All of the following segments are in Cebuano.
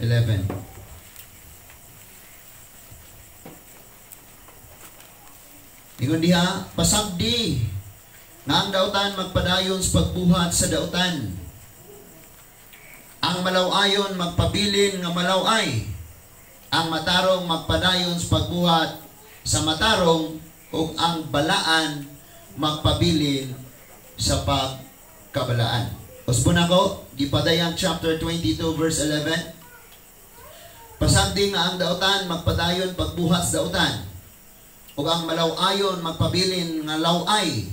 11. Ingon diha, pasagdi nga ang dautan magpadayon sa pagbuhat sa dautan. Ang malaw-ayon magpabilin nga malaw-ay. Ang matarong magpadayon sa pagbuhat sa matarong, ug ang balaan magpabilin sa pagkabalaan. Usbon ako, gipadayan chapter 22 verse 11. Pasagdi nga ang dautan magpadayon pagbuhat sa dautan, ug ang malaw-ayon magpabilin nga law-ay.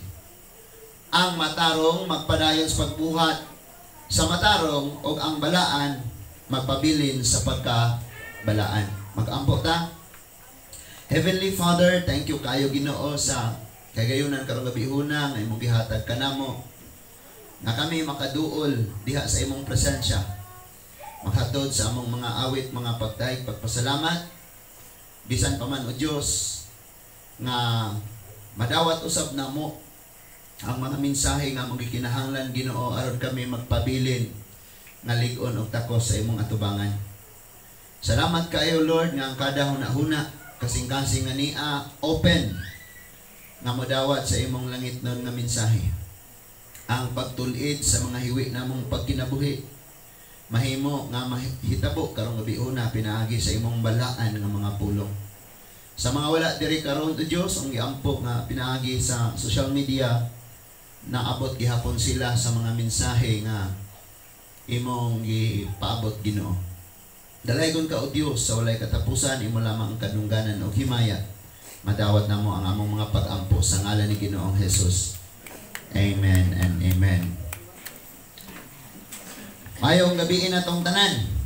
Ang matarong magpadayon sa pagbuhat sa matarong, ug ang balaan magpabilin sa pagkabalaan. Magampo ta. Heavenly Father, thank you kayo Ginoo sa kagayunan karong gabihuna nga imong gihatag kanamo nga kami makaduol diha sa imong presensya, makatod sa among mga awit, mga pagtahig, pagpasalamat, bisan pa man o Dios nga madawat usab namo ang mga mensahe nga among gikinahanglan Ginoo aron kami magpabilin nga lig-on og takos sa imong atubangan. Salamat kayo Lord nga ang kada huna-huna kasing-kasing nga nia open nga modawat sa imong langit nun nga mensahe. Ang pagtulid sa mga hiwi namong pagkinabuhi mahimo nga mahitabo karong gabihuna pinaagi sa imong balaan nga mga pulong. Sa mga wala diri karon o Dios, ang giampo nga pinaagi sa social media, naabot gihapon sila sa mga mensahe nga imong gipaabot Ginoo. Dalaygon ka o Dios sa walay katapusan, imo lamang ang kadungganan og himaya. Madawat namo ang among mga pag-ampo sa ngalan ni Ginoong Jesus. Amen and amen. Mayong gabiin na tong tanan.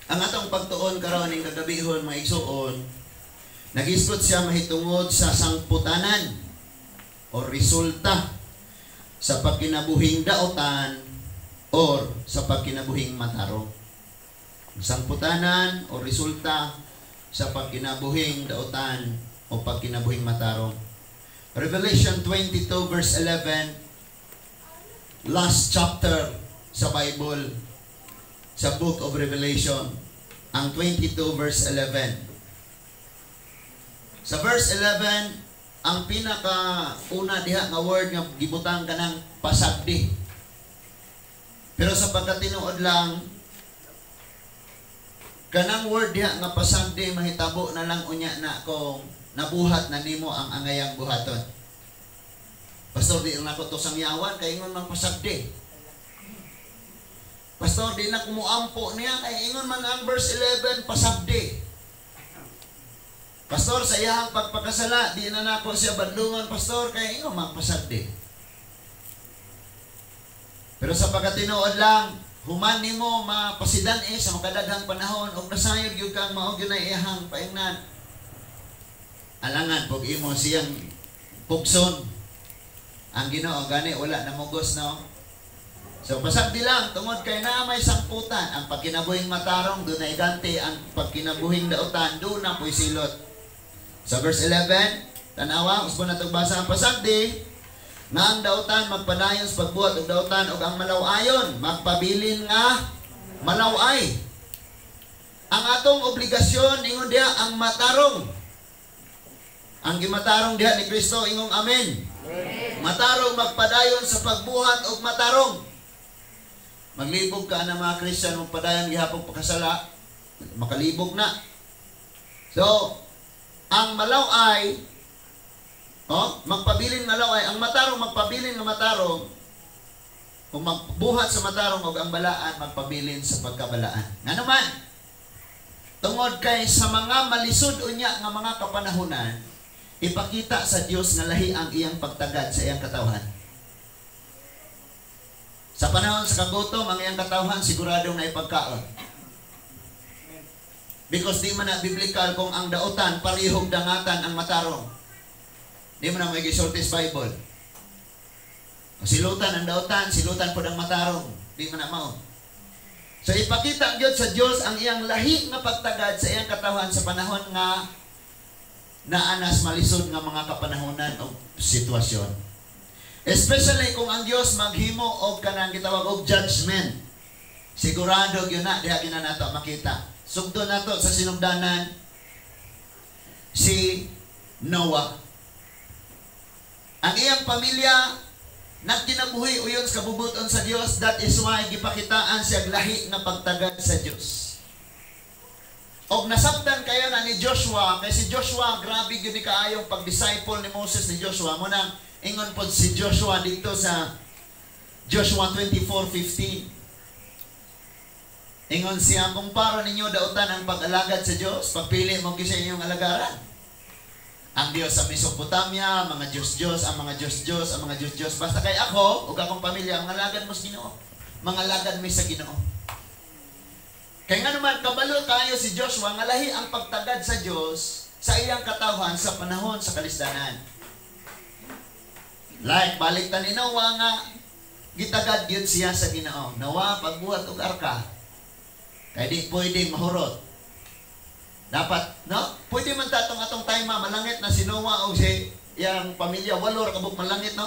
Ang atong pagtuon karon ning kagabihon mga igsuon, nagisgot siya mahitungod sa sangputanan o resulta sa pagkinabuhing daotan or sa pagkinabuhing matarong. Sangputanan o resulta sa pagkinabuhing daotan o pagkinabuhing matarong. Revelation 22 verse 11, last chapter sa Bible, sa Book of Revelation, ang 22 verse 11. Sa verse 11, ang pinaka-una diha nga word nga gibutang kanang pasagdi. Pero sa pagkatinuod lang, kanang word diha nga pasagdi mahitabo na lang unya na kung nabuhat na nimo ang angayang buhaton. Pastor, di na ko to sangyawan kay ingon man pasagdi. Pastor, di na kumuampo niya kay ingon man ang verse 11 pasagdi. Pastor, sa iyang pagpakasala, di na nako siya bandungan, pastor, kay ingon man pasagdi. Pero sa pagkatinuod lang, human nimo mapasidan sa makadaghang panahon og nasayod gyud kang mao gyud na iyang paingnan. Alangan pag imo siyang pugson. Ang Ginoo gani wala namugos, no. So pasagdi lang tungod kay na may sangputan ang pagkinabuhing matarong do na iganti ang pagkinabuhing dautan do na po'y silot. Sa verse 11, tanawa usbon natong basa ang pasagdi nga ang dautan magpadayon sa pagbuhat og dautan ug ang malaw-ayon magpabilin nga malaw-ay. Ang atong obligasyon ingon diha ang matarong. Ang gimatarong diha ni Kristo ingong amen. Amen. Matarong magpadayon sa pagbuhat og matarong. Maglibog ka na mga Kristiyan magpadayon gihapon pakasala, makalibog na. So, ang malaw-ay, oh, magpabilin nga laway, ang matarong magpabilin nga matarong, kung magbuhat sa matarong og ang balaan magpabilin sa pagkabalaan. Ngano man, tungod kay sa mga malisod unya nga mga kapanahunan, ipakita sa Dios nga lahi ang iyang pagtagad sa iyang katawhan. Sa panahon sa kagutom, ang iyang katawhan siguradong naipagkaon. Because di man na biblical kung ang dautan parehong dangatan ang matarong. Di man na may gisulti sa Bible. Silutan ang dautan, silutan pod ang matarong. Di man na mao. So ipakita gyud sa Dios ang iyang lahi nga pagtagad sa iyang katawhan sa panahon nga naanas malisod nga mga kapanahonan o sitwasyon. Especially kung ang Dios maghimo og kanang gitawag og judgment. Sigurado gyud na diha gyud na nato makita. Sugdon nato sa sinugdanan si Noah. Ang iyang pamilya nagkinabuhi uyon sa kabubuton sa Dios. That is why gipakitaan siya lahi nga pagtagad sa Dios. Og nasabtan kayo na ni Joshua, kay si Joshua grabe gyud ni kaayong pag-disciple ni Moses ni Joshua. Mo nang ingon pod si Joshua dito sa Joshua 24:15. Ingon siya, "Kung para ninyo dautan ang pag-alagad sa Dios, pagpili mo gyud sa inyong alagaran. Ang Dios sa Mesopotamia, mga Diyos-Diyos, ang mga Diyos-Diyos, ang mga Diyos-Diyos. Basta kay ako, ug akong pamilya, ang alagad mo sa Ginoo. Mga alagad mi sa Ginoo." Kay nga naman, kabalo kayo si Joshua, nga lahi ang pagtagad sa Dios sa iyang katawhan sa panahon sa kalisdanan. Like, balik ta ni Noah nga, gitagad gyud siya sa Ginoo. "Noah, pagbuhat og arka. Kay di pwede mahurot." Dapat, no? Pwede man tatong atong time malangit na si Noah o si iyang pamilya, walo ra kabuk malangit, no?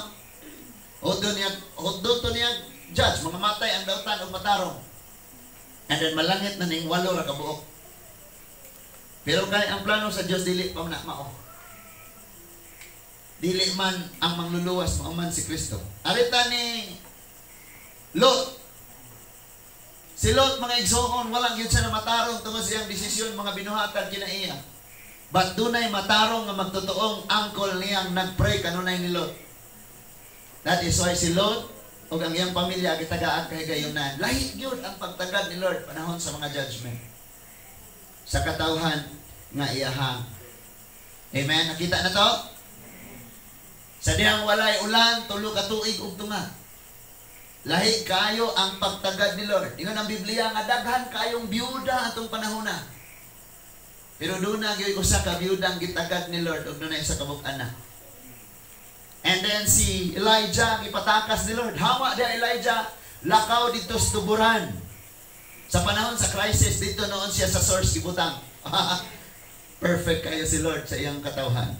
O doon niya, o doon to niya judge, mga matay ang dautan og matarong. And then malangit na ning walo ra kabuok. Pero kay ang plano sa Dios dili pa na mao. Dili man ang mangluluwas, mao man si Kristo. Arita ni Lot. Si Lot, mga igsoon, walang gyud siya na matarong tungod sa iyang desisyon, mga binuhatan kinaiya. But dunay matarong nga magtotoong uncle niyang nagpray kanunay ni Lot. That is why si Lot ug ang iyang pamilya gitagaan kahigayunan. Lahi gyud ang pagtagad ni Lord panahon sa mga judgment sa katawhan nga iyaha. Amen. Nakita na to? Sa dihang walay ulan, 3 ka tuig ug tunga. Lahi kayo ang pagtagad ni Lord. Ingon ang Biblia nga daghan kayong byuda atong panahon na. Pero doon na gyud usa ka byuda ang gitagad ni Lord ug dunay isa ka bug-ana. And then si Elijah gipatakas ni Lord. "Hawa dia, Elijah, lakaw dito sa tuburan." Sa panahon sa crisis, dito noon siya sa source gibutang. Perfect kayo si Lord sa iyang katawhan.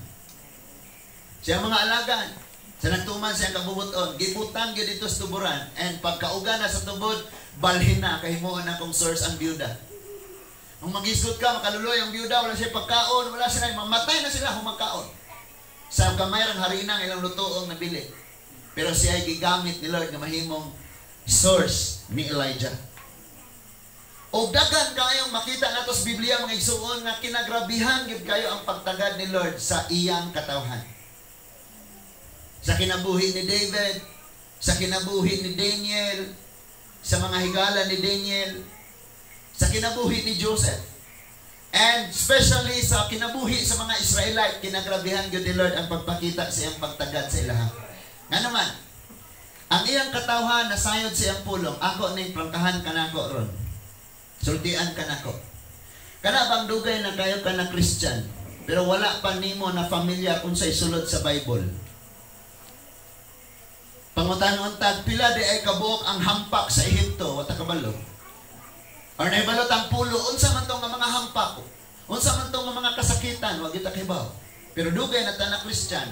Siya mga alagan, sa nagtuman siyang kabubuton, gibutang gyud dito sa tuburan, and pagkauga na sa tubod, balhin na kay himuon na kong source ang byuda. Kung magisgot ka, makaluloy ang byuda, wala siya pagkaon, wala sila, mamatay na sila kung magkaon. Sa gamay rang harina ang ilang lutoong nabili. Pero siya ay gigamit ni Lord nga mahimong source ni Elijah. O daghan kayong makita nato sa Biblia, mga igsuon, nga kinagrabihan gyud kayo ang pagtagad ni Lord sa iyang katawhan. Sa kinabuhi ni David, sa kinabuhi ni Daniel, sa mga higala ni Daniel, sa kinabuhi ni Joseph, and especially sa kinabuhi sa mga Israelite, kinagrabihan gyud ni Lord ang pagpakita sa iyang pagtagad sa ilaha. Nga naman, ang iyang katawhan nasayod sa iyang pulong, ako ning prangkahan kanako ron. Sultian kanako. Kana bang dugay na kayo ka na Christian, pero wala pa nimo na familiar unsay sulod sa Bible? Pangutanon tag pila di ay kabuok ang hampak sa Ehipto, wa ta kabalo. Or nahibalo tang pulo, unsa man tong nga mga hampak? Unsa man tong nga mga kasakitan, wa gyud ta kibaw. Pero dugay na ta na Christian,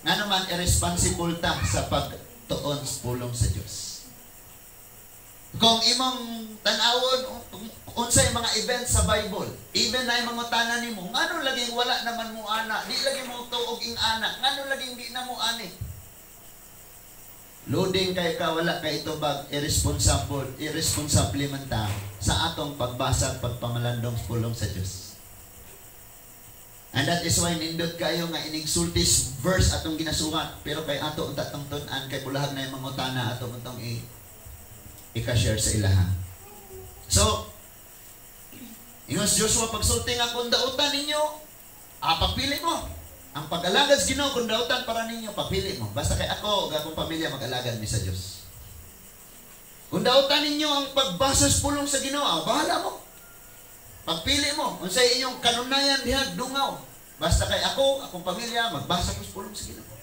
nga naman irresponsible ta sa pagtuon sa pulong sa Dios. Kung imong tan-awon unsay mga events sa Bible, even na mga tanan nimo, ngano lagi wala naman mo ana, di lagi mo tuog ing ana, ngano lagi di na mo ani? Loading kay ka wala kay itubag, irresponsible, irresponsible man ta sa atong pagbasa at pagpamalandong sa pulong sa Dios. And that is why nindot kayo nga inigsultis verse atong ginasuhat, pero kay ato unta tong tun-an kay bulahag na yung mga utana ato untong i ika-share sa ilaha. So, ingon si Joshua, "Pagsulti nga kung dautan ninyo, pagpili mo. Ang pag-alagad sa Ginoo kung dautan para ninyo, pagpili mo. Basta kay ako ug akong pamilya, mag-alagad mi sa Dios. Kung dautan ninyo ang pagbasa sa pulong sa Ginoo, bahala mo. Pagpili mo, unsay inyong kanunayan diha dungaw. Basta kay ako, akong pamilya, magbasa ko sa pulong sa Ginoo.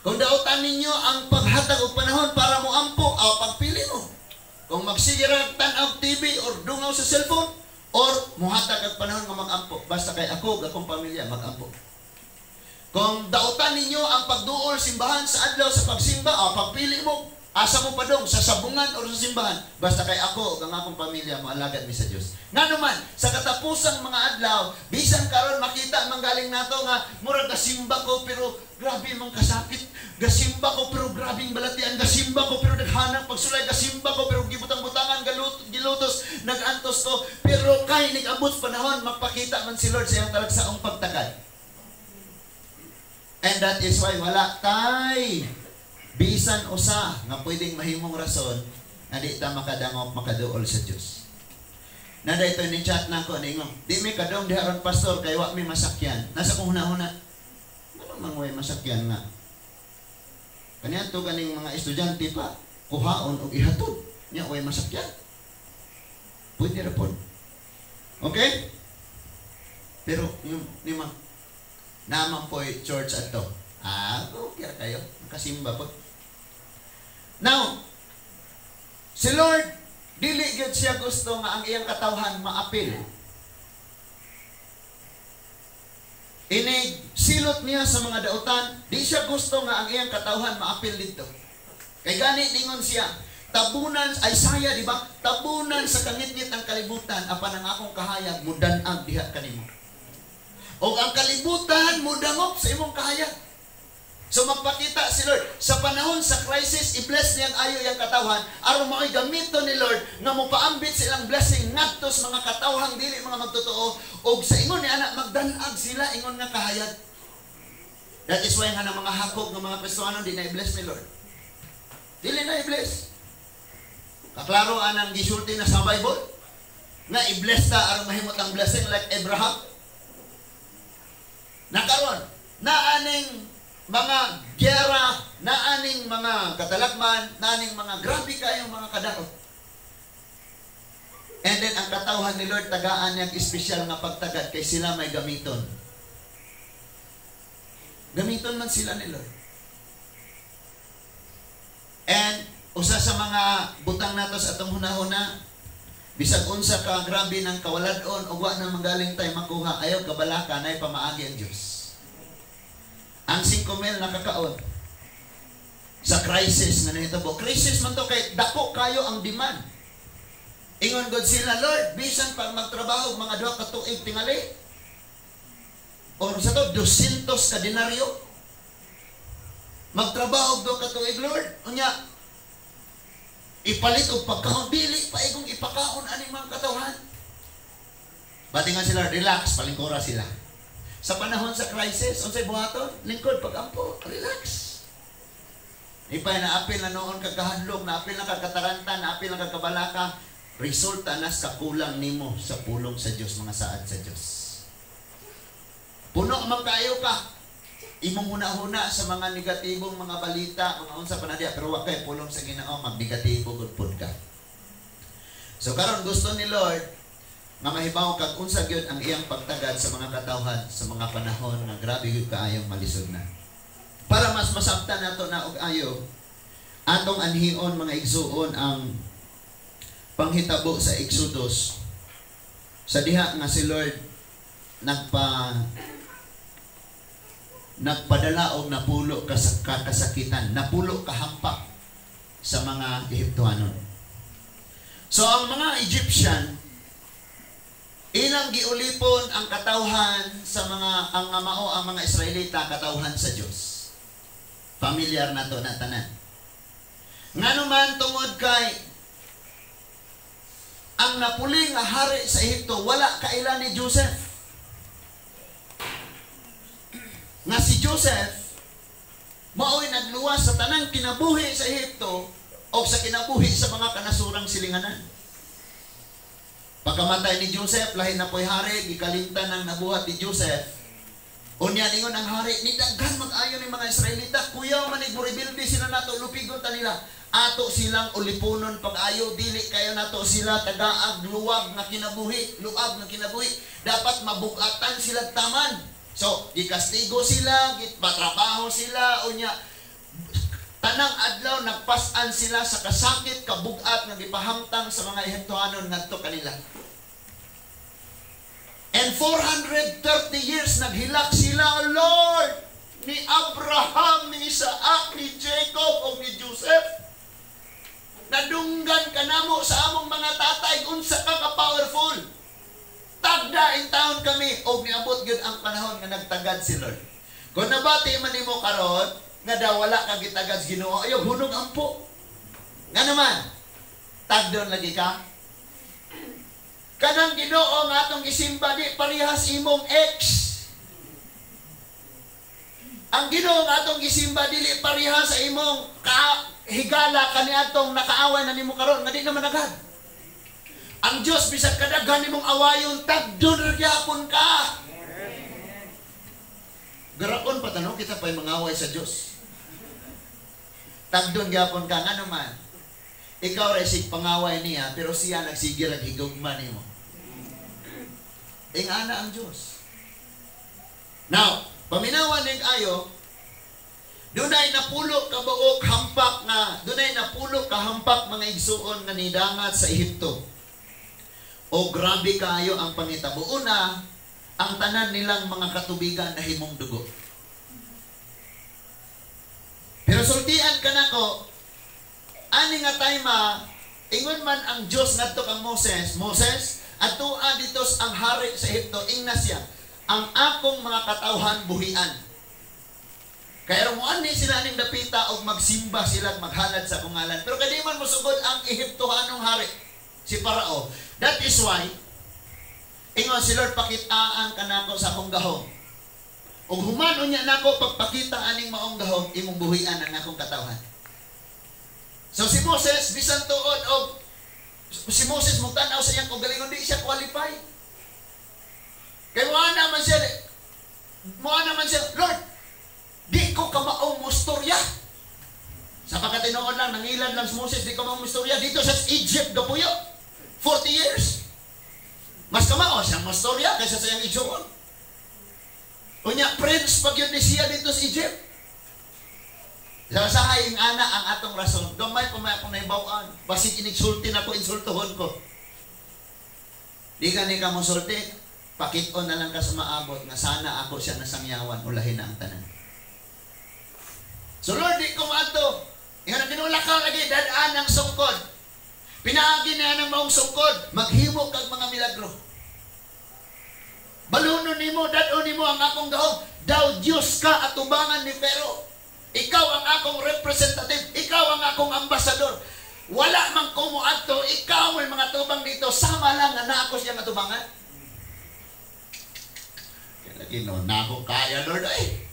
Kung dautan ninyo ang paghatag og panahon para mo ampo, pagpili mo. Kung magsige ra tan-aw TV or dungaw sa cellphone or muhatag og panahon nga mag-ampo, basta kay ako ug akong pamilya, mag-ampo." Kung dautan ninyo ang pagduol simbahan sa adlaw sa pagsimba, pagpili mo, asa mo padong, sa sabungan o sa simbahan, basta kay ako ug ang akong pamilya moalagad mi sa Dios. Ngano man, sa katapusang mga adlaw, bisan karon makita man galing nato nga murag gasimba ko pero grabe man kasakit, gasimba ko pero grabing balatian, gasimba ko pero daghanang pagsulay, gasimba ko pero gibutang-butangan, gilutos, nagantos ko, pero kay nag-abot panahon magpakita man si Lord sa iyang talagsaong pagtagad. And that is why wala tay bisan usa nga pwedeng mahimong rason nga di ta makadangop, makaduol sa Dios. Nada ito ni chat na ako ningon, "Di mi kadong diha ron, pastor, kay wa mi masakyan." Nasa kong hunahuna, ano man way masakyan nga? Kaniadto ganing mga estudyante pa kuhaon og ihatod. Nya way masakyan. Pwede ra pod. Okay? Pero yung ni ma naman po church adto. Okay ra kayo. Nakasimba po. Now, si Lord, dili gyud siya gusto nga ang iyang katawhan maapil. Inig silot niya sa mga dautan, di siya gusto nga ang iyang katawhan maapil dito. Kay gani ningon siya, tabunan, Isaiah, di ba? Tabunan sa kangitngit ang kalibutan, apan ang akong kahayag mudan-ag diha kanimo. O ang kalibutan mudangop sa imong kahayag. So magpakita si Lord sa panahon sa crisis, i-bless niyang ayo yang katawhan aron mao'y gamiton ni Lord nga mopaambit silang blessing ngadto sa mga katawhang dili mga magtotoo, og sa ingon ni ana magdan-ag sila ingon nga kahayag. That is why nga ng mga hakog ng mga Kristiyano di na i-bless ni Lord. Dili na i-bless. Kaklaro anang gisulti na sa Bible nga i-bless ta aron mahimot ang blessing like Abraham. Nakaron, naaning mga gyera, naaning mga katalakman, naaning mga grabe kayong mga kadaot. And then ang katawhan ni Lord tagaan niyang espesyal nga pagtagad kay sila may gamiton. Gamiton man sila ni Lord. And usa sa mga butang nato sa atong hunahuna, bisag unsa ka grabe ng kawalad-on ug wa na manggaling tay makuha, ayaw kabalaka nay pamaagi ang Dios. Ang 5,000 nakakaon sa crisis nga nahitabo. Crisis man to kay dako kayo ang demand. Ingon god sila, "Lord, bisan pag magtrabaho mga 2 ka tuig tingali or sa to 200 ka denaryo, magtrabaho 2 ka tuig, Lord, unya ipalit og pagkaon, dili pa igong ipakaon aning mga katawhan." Bati nga sila, relax, palingkura sila. Sa panahon sa crisis, unsay buhaton? Lingkod pagampo, relax. Ipay naapil na noon kag kahadlok, naapil na kag kataranta, naapil na kag kabalaka, resulta na sa kulang nimo sa pulong sa Dios, mga saad sa Dios. Puno man kayo ka imong huna-huna sa mga negatibong mga balita, mga unsa pa na diya, pero wa kay pulong sa Ginoo, magnegatibo gud pud ka. So karon gusto ni Lord nga mahibaw kag unsa gyud ang iyang pagtagad sa mga katawhan sa mga panahon nga grabe gyud kaayong malisod na. Para mas masabtan nato na og ayo, atong anhion, mga igsuon, ang panghitabo sa Exodus sa diha nga si Lord nagpadala og napulo ka kasakitan, napulo ka hampak sa mga Ehiptohanon. So ang mga Egyptian, ilang giulipon ang katawhan sa mga ang mao ang mga Israelita, katawhan sa Dios. Familiar na to na tanan. Ngano man, tungod kay ang napuli nga hari sa Ehipto wala kaila ni Joseph. Nga si Joseph mao'y nagluwas sa tanang kinabuhi sa Ehipto o sa kinabuhi sa mga kanasurang silinganan. Pagkamatay ni Joseph, lahi na po'y hari, gikalimtan ang nabuhat ni Joseph. Unya ningon ang hari, ni daghan mag-ayo ni mga Israelita, kuyaw manig morebilde sila nato, lupigon ta nila. Ato silang ulipunon pag-ayo, dili kayo nato sila tagaag luwag nga kinabuhi, luag nga kinabuhi. Dapat mabugatan sila taman. So, gikastigo sila, gipatrabaho sila, unya tanang adlaw nagpas-an sila sa kasakit, kabugat nga gipahamtang sa mga Ehiptohanon ngadto kanila. And 430 years naghilak sila, "Lord, Ni Abraham, ni Isaac, ni Jacob, o ni Joseph. Nadunggan ka namo sa among mga tatay, unsa ka ka-powerful. Tagda intawon kami, og niabot gyud ang panahon nga nagtagad si Lord. Kung nabati man nimo karon nga daw wala ka gitagad sa Ginoo, ayaw hunong ampo. Nga naman, tagdon lagi ka. Kanang Ginoo nga atong gisimba di parehas imong ex. Ang Ginoo nga atong gisimba dili parehas sa imong ka higala kaniadtong nakaaway na nimo karon nga di naman agad. Ang Dios bisag kadaghan nimong awayon, tagdon ra gyapon ka. Garaon pa tanong kita pa'y mangaway sa Dios. Tagdon gyapon ka, ngano man? Ikaw ra sig pangaway niya, pero siya nagsige rag higugma nimo. Ingana ang Dios. Now, paminawan ning ayo, dunay napulo ka buok hampak nga, dunay napulo ka hampak, mga igsuon, nga nidangat sa Ehipto. O grabe kaayo ang pangitabo. Una, ang tanan nilang mga katubigan nahimong dugo. Pero sultian ka nako, ani nga time, ingon man ang Dios ngadto kang Moses, "Moses, adtua dito ang hari sa Ehipto, ingna siya, ang akong mga katawhan buhian. Kaya mo ani sila aning dapita og magsimba sila ug maghalad sa akong ngalan." Pero kay di man mosugod ang Ehiptohanong hari, si Parao. That is why ingon si Lord, "Pakitaan ka nako sa akong gahom. Ug human unya nako pagpakita aning maong gahom, imong buhian ang akong katawhan." So si Moses, bisan tuod og si Moses mo tan-aw sa iyang kaugalingon, di siya qualify. Kay mo naman siya, "Lord, di ko kamaong mostorya." Sa pagkatinuod lang, nangilad lang si Moses, "Di ko maong mostorya." Dito sa Egypt, gapuyo. 40 years. Mas kamao siyang mostorya kaysa sa iyang igsuon. Unya, prince pag yun ni siya dito sa Egypt. Sa sahay ana ang atong rason. Gamay pa may akong nahibaw-an. Basig inigsulti na ko, insultuhon ko. Di ka ni ka mosulti, pakit-on na lang ka sa maabot nga sana ako siya nasangyawan, ulahin na ang tanan. So Lord, di ko maadto. Ingon ang Ginoo, "Lakaw lagi, dad-an ang sungkod." Pinaagi niya ng maong sungkod, maghimo kag mga milagro. Balunon nimo, dad-on nimo ang akong gahom. Daw Dios ka atubangan ni Pero. Ikaw ang akong representative, ikaw ang akong ambasador. Wala man ko mo adto, ikaw mo'y mga tubang dito, sama lang nga naa ko siya nga tubangan. Kaya lagi no, na ako kaya, Lord, ay.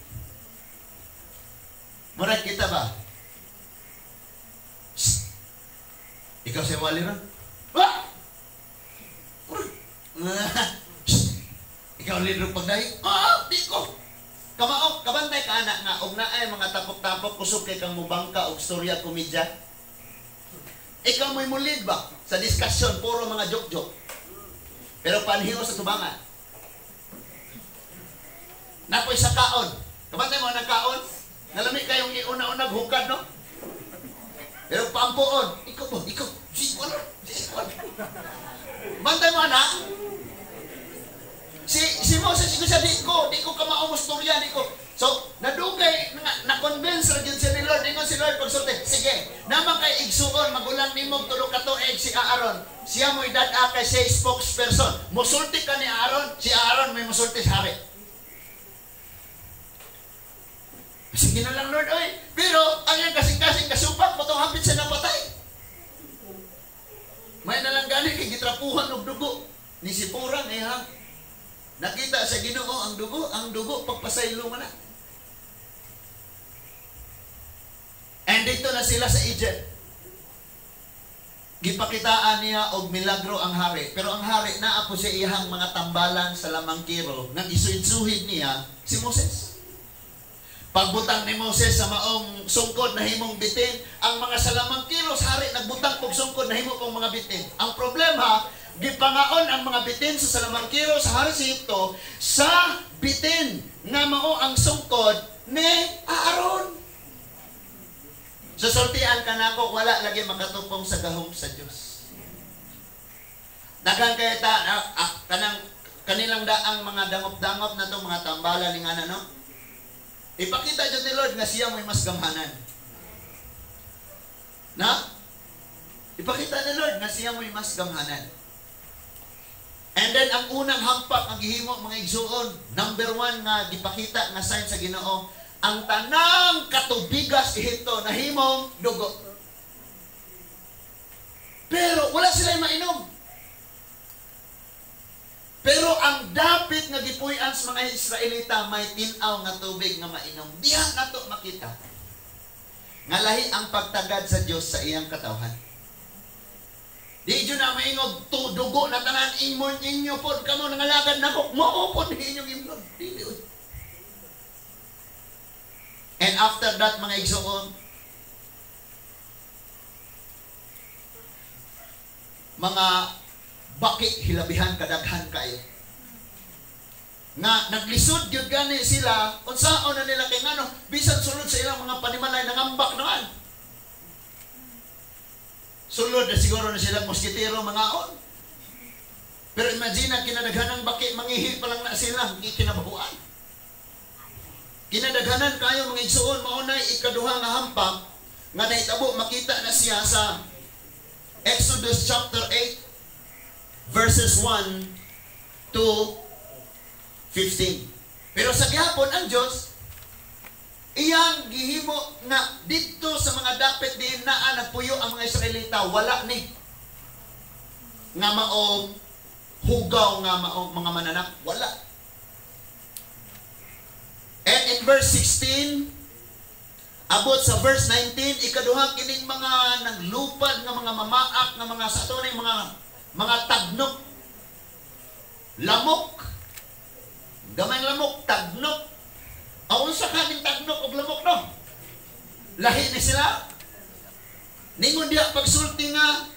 Murag kita ba? Shh! Ikaw si Wally ron? Ah! Murag. Shh! Ikaw leader pagdahi? Ah, di ko. Kamao, kabantay ka anak nga og naay mga tapok-tapok, kusog kay kang mubangka og storya, komedya. Ikaw mo'y mulid ba sa discussion, puro mga joke-joke. Pero panhiyo sa tubangan. Napoy sa kaon. Kabantay mo ng kaon? Nalami kayong iuna-unag hukad, no? Pero pampuon, ikaw ba? Ikaw, si wala, si wala. Bantay mo, anak. Si Moses, siya, di ko kamao storya, di ko. So, nadugay, na-convince ra gyud siya ni Lord. Ingon si Lord pagsulti, "Sige, naman kay igsuon, magulang nimo tulo ka tuig si Aaron. Siya mo'y dad-a kay siya spokesperson. Musulti ka ni Aaron, si Aaron may musulti sa hari." Sige na lang, Lord, oy. Pero, ang iyang kasing-kasing kasupak, motong hapit siya napatay. May nalang gani kay gitrapuhan og dugo ni si Purang eh ha. Nakita sa Ginoo ang dugo pagpasaylo man na. And dito na sila sa Egypt. Gipakitaan niya og milagro ang hari, pero ang hari naa po siya iyang mga tambalan sa lamangkiro nga gisuhid-suhid niya si Moses. Pagbutang ni Moses sa maong sungkod na himong bitin, ang mga salamangkiro sa hari nagbutang og sungkod na himo pong mga bitin. Ang problema, gipangaon ang mga bitin sa salamangkiro sa hari sa Ehipto sa bitin nga mao ang sungkod ni Aaron. So sultian ka nako, wala lagi makatupong sa gahom sa Dios. Daghan kay ta kanang kanilang daang mga dangop-dangop na to, mga tambalan ni ngana, no? Ipakita jud ni Lord nga siya mo'y mas gamhanan. Na? Ipakita ni Lord nga siya mo'y mas gamhanan. And then, ang unang hampak ang gihimo, mga igsuon, number one nga gipakita nga sign sa Ginoo, ang tanang katubigas Ehipto nahimong dugo. Pero wala sila mainom. Pero ang dapit nga gipuy-an sa mga Israelita, may tin-aw nga tubig nga mainom. Diha nato makita nga lahi ang pagtagad sa Dios sa iyang katawhan. Di jud na maingog to dugo na tanan imon inyo pod kamo nangalagad nako, mao pod inyong imnon. Dili oy. And after that, mga igsoon, mga baki hilabihan kadaghan kayo. Nga naglisod gyud gani sila, unsaon na nila kay ngano bisan sulod sa ilang mga panimalay nangambak naman. Sulod na siguro na sila moskitero mangaon. Pero imagine ang kinadaghanang baki, mangihi pa lang na sila, kinabahuan. Kinadaghanan kayo, mga igsuon, maunay ikaduha nga hampak nga nahitabo, makita na siya sa Exodus chapter 8 verses 1 to 15. Pero sa gihapon ang Dios iyang gihimo nga didto sa mga dapit diin naa nagpuyo ang mga Israelita, wala ni nga maong hugaw nga maong mga mananak, wala. And in verse 16 abot sa verse 19, ikaduha kining mga naglupad nga mga mamaak nga mga sa ato mga mga tagnok, lamok, gamay lamok, tagnok. Aun sa kaning tagnok og lamok, no? Lahi ni sila. Ningon diha pagsulti nga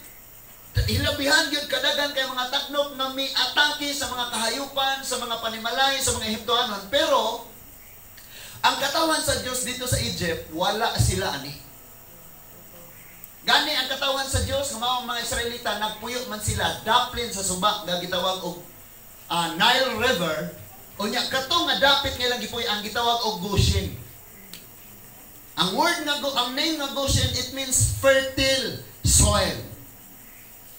hilabihan gyud kadagan kay mga tagnok nga miatake sa mga kahayupan, sa mga panimalay, sa mga Ehiptohanon. Pero ang katawan sa Dios dito sa Egypt, wala sila ani. Gani ang katawan sa Dios nga mao ang mga Israelita, nagpuyo man sila daplin sa suba nga gitawag og Nile River. Unya kato nga dapit nga ilang gipuy ang gitawag og Goshen. Ang word nga ang name nga Goshen, it means fertile soil.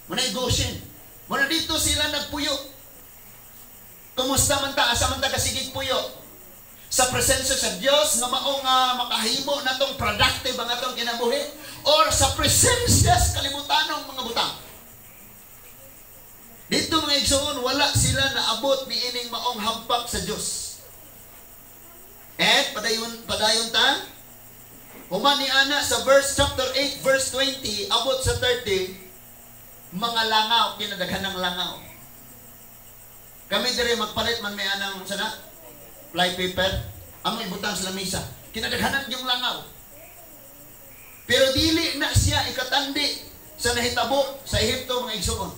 Muna Goshen. Muna dito sila nagpuyo. Kumusta man ta, asa man ta kasigig puyo? Sa presensya sa Dios nga mao nga makahimo natong productive ang atong kinabuhi, or sa presensya sa kalibutanong mga butang? Dito, mga igsoon, wala sila naabot ni ining maong hampak sa Dios. And padayon padayon ta. Human ni ana sa verse chapter 8 verse 20 abot sa 30, mga langaw, kinadaghan ng langaw. Kami diri magpalit man may anang sana fly paper, amo ibutang sa lamisa. Kinadaghanan yung langaw. Pero dili na siya ikatandi sa nahitabo sa Ehipto, mga igsoon.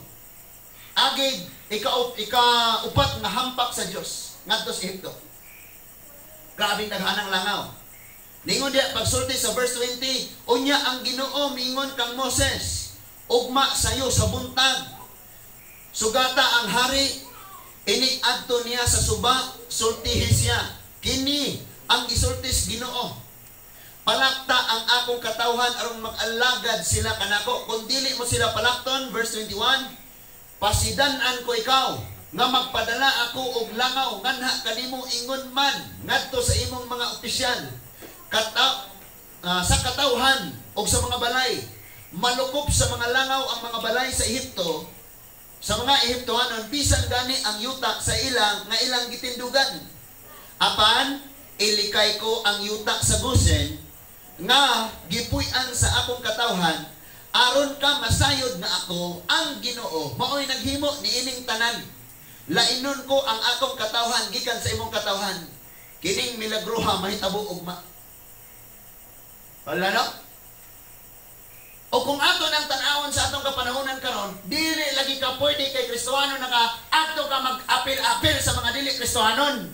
Agig ika-upat nga hampak sa Dios ngadto sa Ehipto. Grabing daghanang langaw. Ningon diya pagsulti sa verse 20, unya ang Ginoo miingon kang Moses, ugma sayo sa buntag. Sugata ang hari, inig adto niya sa suba, sultihi siya. Kini ang gisultis Ginoo. Palakta ang akong katawhan aron mag-alagad sila kanako. Kung dili mo sila palakton, verse 21, pasidan-an ko ikaw nga magpadala ako og langaw nganha kanimo ingon man ngadto sa imong mga opisyal sa katawhan og sa mga balay. Malukop sa mga langaw ang mga balay sa Ehipto, sa mga Ehiptohanon, bisan gani ang yuta sa ilang nga ilang gitindugan. Apan ilikay ko ang yuta sa Goshen nga gipuy-an sa akong katawhan, aron ka masayod nga ako ang Ginoo maoy naghimo niining tanan. Lainon ko ang akong katawhan gikan sa imong katawhan. Kining milagruha mahitabo ugma. Wala, no? O kung ato nang tan-awon sa atong kapanahonan karon, dili lagi ka pwede kay Kristohanon naka adto ka mag-apil-apil sa mga dili Kristohanon.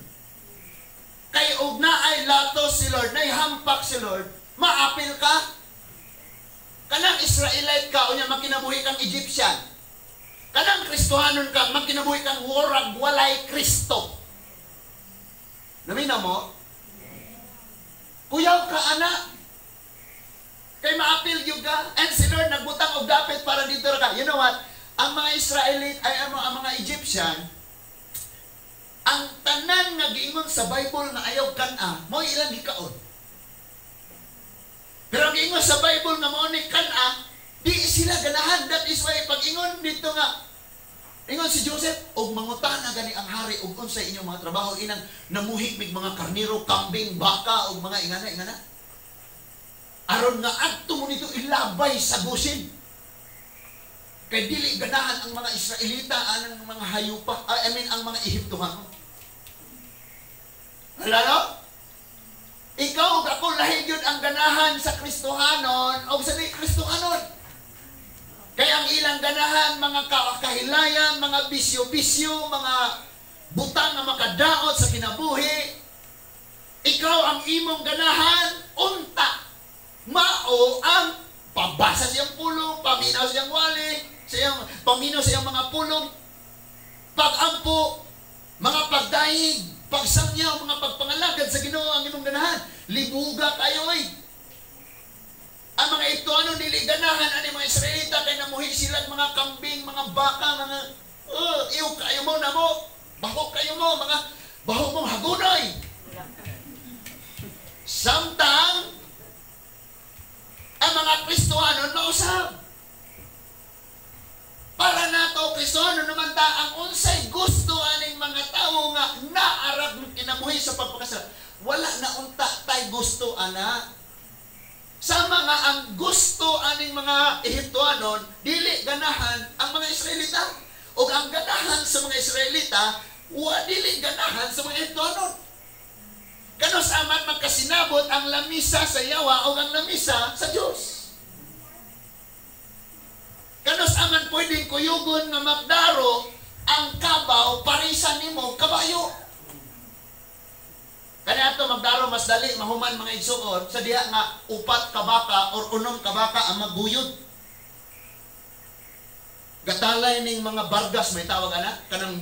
Kay og naay latos si Lord, naay hampak si Lord, maapil ka. Kanang Israelite ka, unya makinabuhi kang Egyptian. Kanang Kristohanon ka, makinabuhi kang warag walay Kristo. Namina mo? Kuyaw ka, ana. Kay maapil gyud ka. And si Lord nagbutang og dapit para dito ra ka. You know what? Ang mga Israelite ay ano, ang mga Egyptian, ang tanan nga giingon sa Bible nga ayaw kan-a, mao ilang gikaon. Pero ang giingon sa Bible nga mao ni kan-a, di sila ganahan. That is why pag ingon dito nga ingon si Joseph, og mangutana gani ang hari og unsay inyong mga trabaho, inang namuhi mig mga karniro, kambing, baka og mga ingana ingana. Aron nga adto mo nito ilabay sa Goshen. Kay dili ganahan ang mga Israelita anang mga hayupa, I mean, ang mga Ehiptohanon. Alala? Ikaw ug ako, lahi gyud ang ganahan sa Kristohanon o sa di Kristohanon. Kaya ang ilang ganahan, mga kahilayan, mga bisyo-bisyo, mga butang nga makadaot sa kinabuhi. Ikaw, ang imong ganahan, unta. Mao ang pabasa siyang pulong, paminaw siyang wali, siyang, paminaw siyang mga pulong, pagampo, mga pagdaig, pagsangyaw, mga pagpangalagad sa Ginoo ang imong ganahan. Libuga kayo oy. Ang mga ito ano dili ganahan ani mga Israelita kay namuhi sila mga kambing, mga baka, mga iyo kayo mo na mo. Baho kayo mo, mga baho mong hagunoy. Samtang ang mga Kristohanon mausab. Para nato Kristohanon naman ta, ang unsay gusto aning mga tawo nga naarag kinabuhi sa pagpakasala. Wala na unta tay gusto ana. Sama nga ang gusto aning mga Ehiptohanon, dili ganahan ang mga Israelita. O ang ganahan sa mga Israelita, wa dili ganahan sa mga Ehiptohanon. Kanus aman magkasinabot ang lamisa sa yawa o ang lamisa sa Dios? Kanus aman pwedeng kuyugon nga magdaro ang kabaw parisa nimo kabayo? Kani ato magdaro mas dali mahuman, mga igsuon, sa diha nga upat ka baka or unom ka baka ang magguyod. Gatalay ning mga bargas, may tawag ana kanang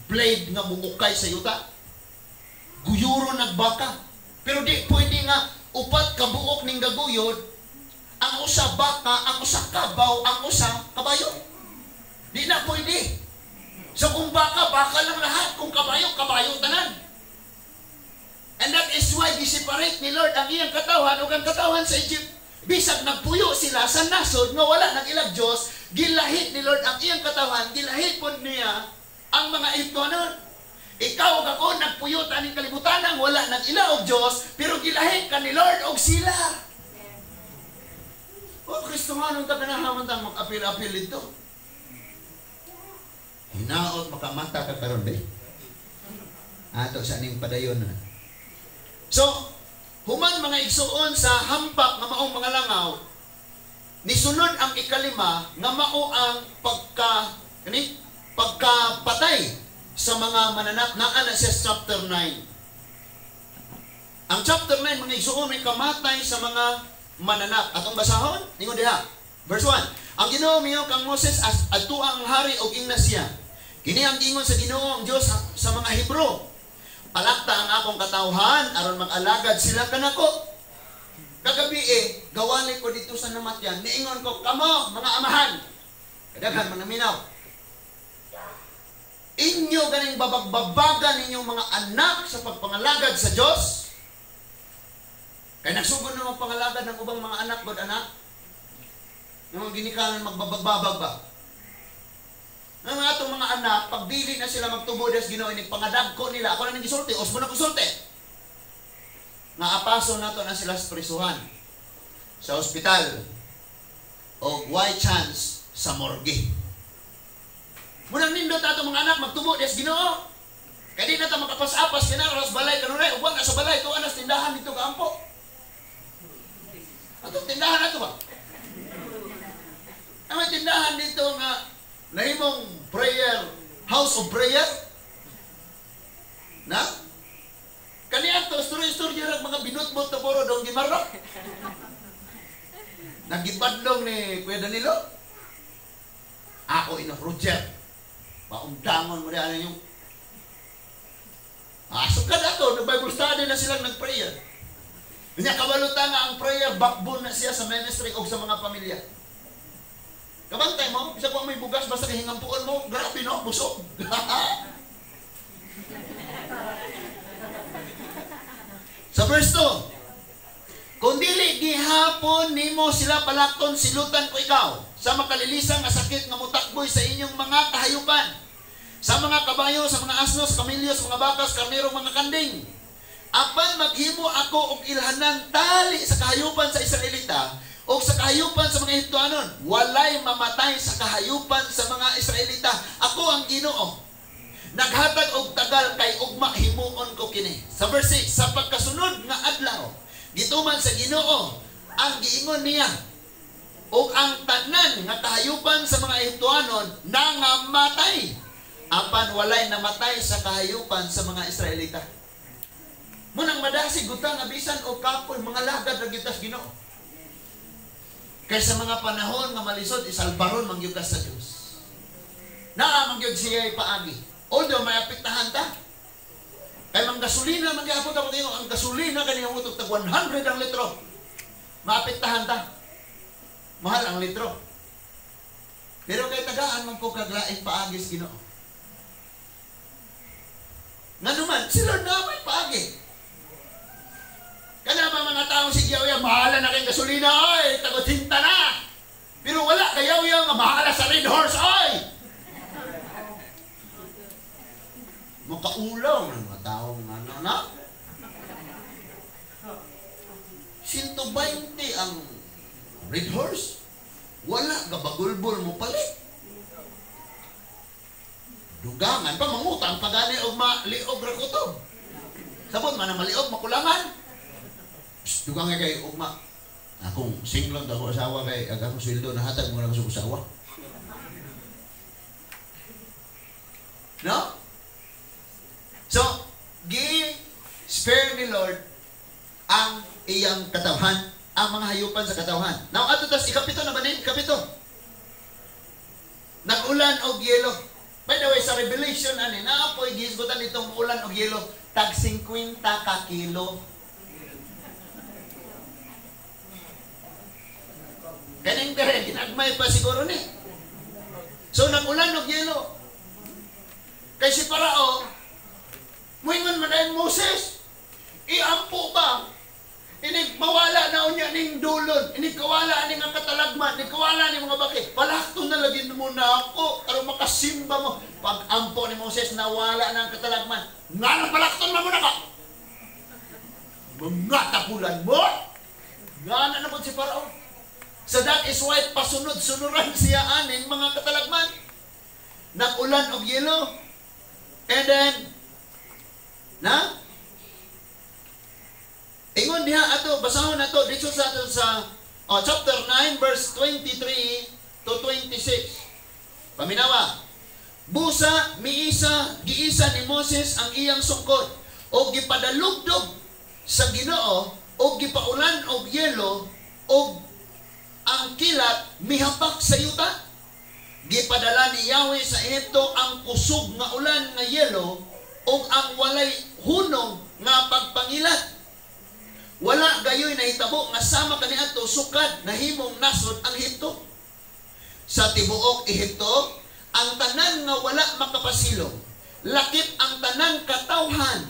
blade nga mungukay sa yuta. Guyuro nagbaka. Pero di pwede nga upat ka buok ning gaguyod, ang usa baka, ang usa kabaw, ang usa kabayo. Di na pwede. So kung baka, baka lang lahat. Kung kabayo, kabayo tanan. And that is why giseparate ni Lord ang iyang katawhan ug ang katawhan sa Egypt. Bisag nagpuyo sila sa nasod nga wala nag-ilag Dios, gilahit ni Lord ang iyang katawhan, gilahit pod niya ang mga Egyptohanon. Ikaw ug ako, nagpuyo ta aning kalibutan ang wala nag-ila og Dios, pero gilahit ka ni Lord og sila. Oh, Kristohanon ta, ganahan tang mag-apil-apil dito. Hinaot makamata ka karon be. Ato sa ning padayon na. So, human, mga igsuon, sa hampak nga maong mga langaw, nisunod ang ikalima nga mao ang pagka kani pagkapatay sa mga mananak, naa na siya sa chapter 9. Ang chapter 9, mga igsuon, may kamatay sa mga mananak. Atong basahon, ningon diha. Verse 1. Ang Ginoo miingon kang Moses, adtua ang hari og ingna siya: "Kini ang giingon sa Ginoo ang Dios sa mga Hebrew. Palakta ang akong katawhan aron mag-alagad sila kanako." Kagabi eh, gawali ko dito sa namatyan, niingon ko, "Kamo, mga amahan, kadaghan manaminaw. Inyo ganing babagbabagan ninyong mga anak sa pagpangalagad sa Dios?" Kay nagsugod na magpangalagad ng ubang mga anak, god anak. Yung mga ginikanan magbabagbabag ba? Ang mga atong mga anak, pagdili na sila magtubod sa Ginoo, inig pangadagko nila, ako na nang gisulti, usbo na gisulti. Nga apaso nato na sila sa prisuhan, sa ospital, o why chance sa morgue. Munang nindot ato mga anak magtubo sa Ginoo. Kay di na ta makapas-apas kinaros balay kanunay, ug na sa balay tuwa na sa tindahan dito kaampo. Atong tindahan ato ba? Ang may tindahan dito nga nahimong prayer, house of prayer. Na? Kani ato, istorya-istorya ra mga binutbot na puro dong gimarok. Nagibadlong ni Kuya Danilo. Ako ina Roger. Paundangon mo diyan yung so kada ato, nag-Bible study na silang nag-prayer. Nya kabalutan nga ang prayer backbone na siya sa ministry o sa mga pamilya. Kabantay mo, bisa ko may bugas, basta kahingampuon mo, grabe no, busog. Sa verse 2, kung dili gihapon nimo sila palakton, silutan ko ikaw sa makalilisang nga sakit nga mutakboy sa inyong mga kahayupan, sa mga kabayo, sa mga asno, sa kamilyo, sa mga bakas, karnero, mga kanding. Apan maghimo ako og ilhanan tali sa kahayupan sa Israelita o sa kahayupan sa mga Ehiptoanon. Walay mamatay sa kahayupan sa mga Israelita. Ako ang Ginoo. Naghatag og tagal kay ugma himuon ko kini. Sa verse 6, sa pagkasunod nga adlaw, gituman sa Ginoo ang giingon niya og ang tanan nga kahayupan sa mga Ehiptoanon nangamatay. Apan walay namatay sa kahayupan sa mga Israelita. Munang madasig gutang nga bisan o kapoy mga lagad ra gyud tas Ginoo. Kay sa mga panahon nga malisod isalbaron man gyud ka sa Dios. Naa man gyud siya paagi. Although may apektahan ta. Kay mang gasolina man gyapon ta pag ang gasolina kani ang utog tag 100 ang litro. Maapektahan ta. Mahal ang litro. Pero kay tagaan man ko kaglaing paagi sa Ginoo. Nganuman sila na may paagi. Kana mga mga taong si Giyawya, mahala na kayong gasolina, ay, tagot-hinta na. Pero wala kayawya nga mahala sa Red Horse, ay. Makaulaw ng mga taong ano na. 120 ang Red Horse. Wala, gabagulbol mo palit. Dugangan pa, mangutang pa gani og maliog ra kutob. Sabot man ang maliog, makulangan. Dugang kay ugma. Akong singlon ako asawa kay ag akong sweldo nahatag mo na ko sa asawa. No? So, gi spare ni Lord ang iyang katawhan, ang mga hayupan sa katawhan. Now ato tas ikapito na ba ni? Ikapito. Nag-ulan og yelo. By the way, sa Revelation ani naapoy gihisgutan itong ulan og yelo tag 50 ka kilo. Kaning dere, ginagmay pa siguro ni. So, nag-ulan og yelo. Kay si Parao, muingon man ay Moses, iampo ba? Inig mawala na unya ning dulon, inig kawala ning ang katalagman, inig kawala ning mga baki. Palakto na lagi mo na ako, aron makasimba mo. Pag ampo ni Moses, nawala na ang katalagman. Nga nang palakton mo na ka? Mga tapulan mo? Nga na na po si Parao. So that is why pasunod-sunuran siya aning mga katalagman. Nag-ulan og yelo. And then, na? Ingon diha ato, basahon nato dito sa ato sa chapter 9 verse 23 to 26. Paminawa. Busa miisa giisa ni Moses ang iyang sungkod og gipadalugdog sa Ginoo og gipaulan og yelo og ang kilat mihapak sa yuta. Gipadala ni Yahweh sa Ehipto ang kusog nga ulan nga yelo ug ang walay hunong nga pagpangilat. Wala gayoy nahitabo nga sama kaniadto sukad nahimong nasod ang Ehipto. Sa tibuok Ehipto, ang tanan nga wala makapasilong, lakip ang tanang katawhan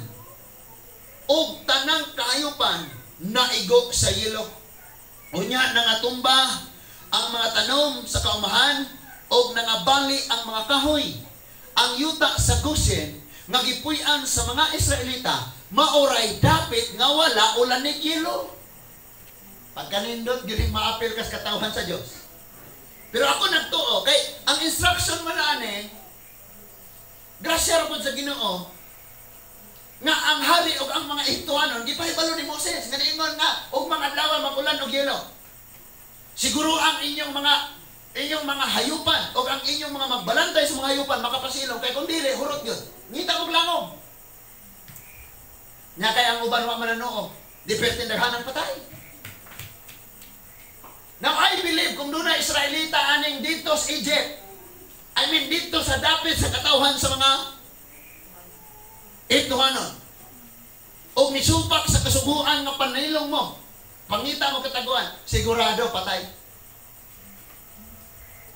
ug tanang kahayupan naigo sa yelo. Unya nangatumba ang mga tanom sa kaumahan og nangabali ang mga kahoy. Ang yuta sa Goshen nga gipuy-an sa mga Israelita maoray dapit nga wala ulanig yelo. Pagkanindot gyud maapil kas katawhan sa Dios. Pero ako nagtuo kay ang instruction man ani grasya ra pud sa Ginoo nga ang hari og ang mga Ehiptoanon gipahibalo ni Moses nga niingon nga og mga adlaw mag-ulan og yelo. Siguro ang inyong mga hayupan og ang inyong mga magbalantay sa mga hayupan makapasilong kay kung dili hurot gyud. Ngita og langog. Nya kay ang uban wa mananoo, di perti daghan ang patay. Now I believe kung doon Israelita aning dito sa Egypt, I mean dito sa dapit sa katawhan sa mga Ehiptohanon. O misupak sa kasuguan nga panilong mo, pangita mo kataguan, sigurado patay.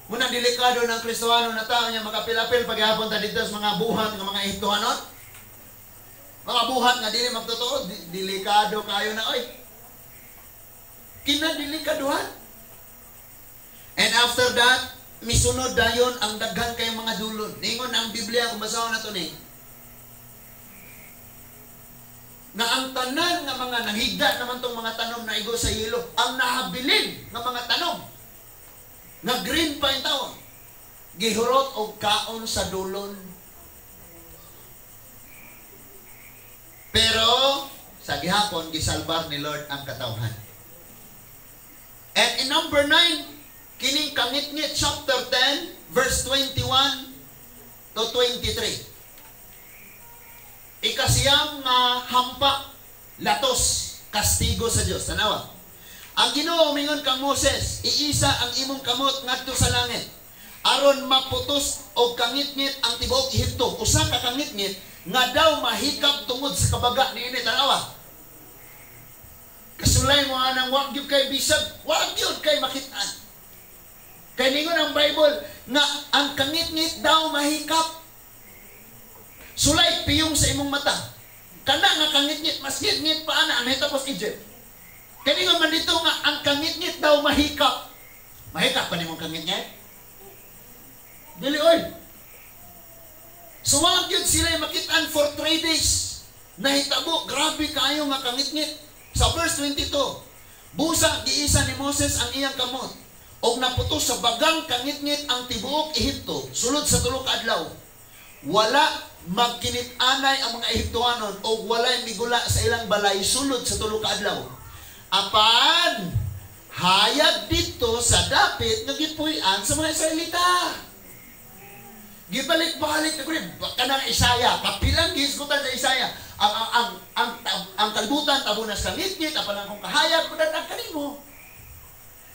Munang delikado ng Kristohano na tao niya, makapilapil paghapon ta dito sa mga buhat nga mga Ehiptohanon. Mga buhat nga dili magtotoo, delikado kayo na oy. Kinadelikaduhan. And after that, misunod dayon ang daghan kay mga dulon. Ningon ang Biblia, kung basahon na to ni, nga ang tanan nga mga nanghigda naman tong mga tanom na igo sa yelo, ang nahabilin nga mga tanom, nga green pa yung taon, gihurot og kaon sa dulon. Pero sa gihapon, gisalbar ni Lord ang katawhan. And in number 9, kining kangitngit, chapter 10, verse 21 to 23. Ikasiyam nga hampa, latos, kastigo sa Dios. Tanawa. Ang Ginoo mingon kang Moses, "Iisa ang imong kamot ngadto sa langit aron maputos og kangitngit ang tibuok Ehipto, usa ka kangitngit nga daw mahikap tungod sa kabaga niini." Tanawa. Kasulay mo anang wag gyud kay bisag, wag gyud kay makit-an. Kay ningon ang Bible nga ang kangitngit daw mahikap. Sulay piyong sa imong mata. Kana nga kangitngit, mas ngit-ngit pa ana ang nahitabo sa Egypt. Kay ningon man dito nga ang kangitngit daw mahikap. Mahikap pa nimong kangitngit? Dili oy. So wag gyud sila makit-an for 3 days. Nahitabo, grabe kayo nga kangitngit. Sa verse 22, busa giisa ni Moses ang iyang kamot og naputos sa bagang kangitngit ang tibuok Ehipto sulod sa 3 ka adlaw. Wala magkinit-anay ang mga Ehiptohanon og walay migula sa ilang balay sulod sa 3 ka adlaw. Apan hayag dito sa dapit nga gipuy-an sa mga Israelita. Gibalik-balik na ko kanang Isaya, kapilang gihisgutan sa Isaya. Ang kalibutan tabunas kangitngit, apan ang akong kahayag mudanag kanimo.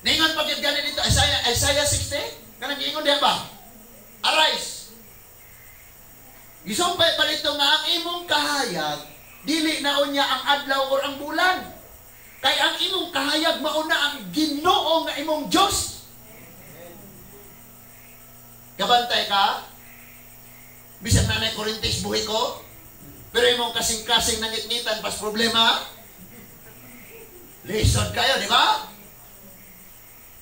Ningon pa gyud gani dito Isaiah 60, kanang giingon diha ba? Arise. Gisumpay pa dito nga ang imong kahayag dili na unya ang adlaw or ang bulan. Kay ang imong kahayag mauna ang Ginoo nga imong Dios. Kabantay ka? Bisag nanay kurintis buhi ko, pero imong kasing-kasing nangitngitan pas problema. Lisod kayo, di ba?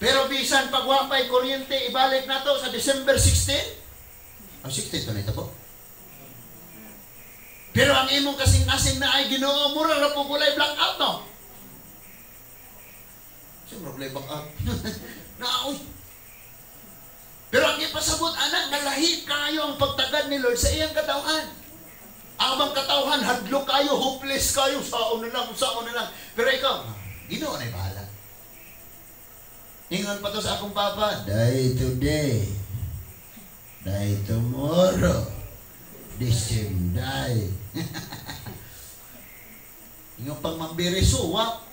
Pero bisan pagwapay kuryente, ibalik na to sa December 16. Ang 16 to na ito po. Pero ang imong kasing-kasing na ay Ginoo, mura ra po kulay blackout, no? Siyempre, kulay blackout. Naoy. Pero ang ipasabot, anak, nalahi kayo ang pagtagad ni Lord sa iyang katawhan. Ang bang katawhan, hadlok kayo, hopeless kayo, sao na lang, sao na lang. Pero ikaw, Ginoo na'y bahala. Ingon pa to sa akong papa, "Die today, die tomorrow, the same die." Ingon pang mambiri, so what?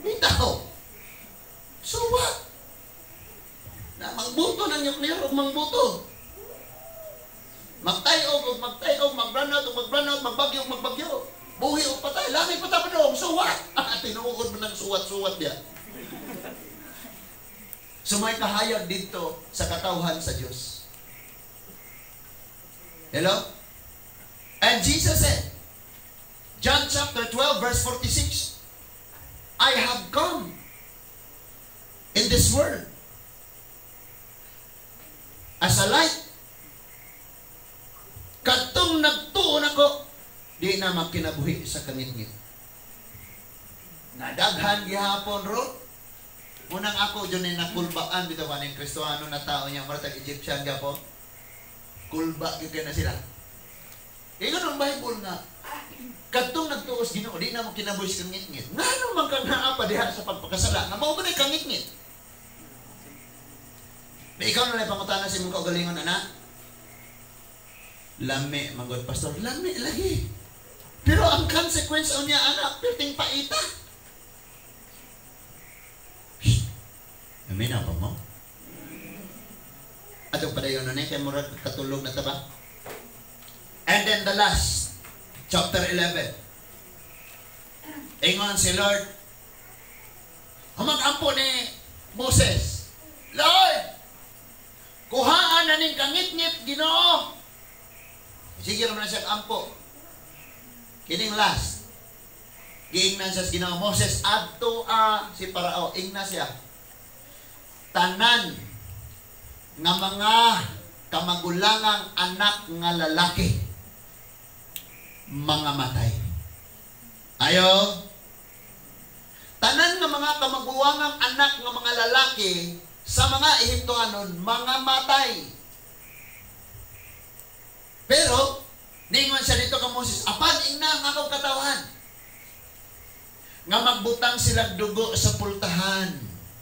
Bitaw. So what? Na mangbuto ng nuclear o mangbuto. Magtayog o magtayog, mag-brownout o mag-brownout, magbagyo o magbagyo. Buhi o patay, langit pa tayo doon. So what? Tinuod mo ng suwat-suwat niya. So may kahayag dito sa katawhan sa Diyos. Hello? And Jesus said, John chapter 12 verse 46, "I have come in this world as a light. Katong nagtuon ako, di na magkinabuhi sa kangitngit." Nadaghan gihapon ro. Unang ako dyan ay nakulbaan bitaw kaning Kristohano na tao niya, maratag Egyptian gapon. Kulba gyud na sila. Ingon ang Bible nga kadtong nagtuos Ginoo di na mo kinabuhi sa kangitngit. Ngano man kang naa pa diha sa pagpakasala nga mao ba nay kangitngit? Di ikaw na lang pangutana sa imong kaugalingon ana. Lami manggod, pastor, lami lagi. Pero ang consequence niya anak, perting paita. Shh. Amin pa mo? Ato padayon na ni kay murag katulog na ta ba? And then the last, Chapter 11. Ingon si Lord, humagampo ni Moses, "Lord, kuhaan na ning kangitngit, Ginoo." Sige naman na siya ampo. Kining last. Giingnan siya sa Ginoo, "Moses, adto a si Parao." Ingna siya, "Tanan nga mga kamagulangang anak nga lalaki mga matay." Ayo. Tanan nga mga kamagulangang anak nga mga lalaki sa mga Ehiptohanon mga matay. Pero ningon siya dito kang Moses, "Apan ingna ang akong katawhan nga magbutang sila dugo sa pultahan,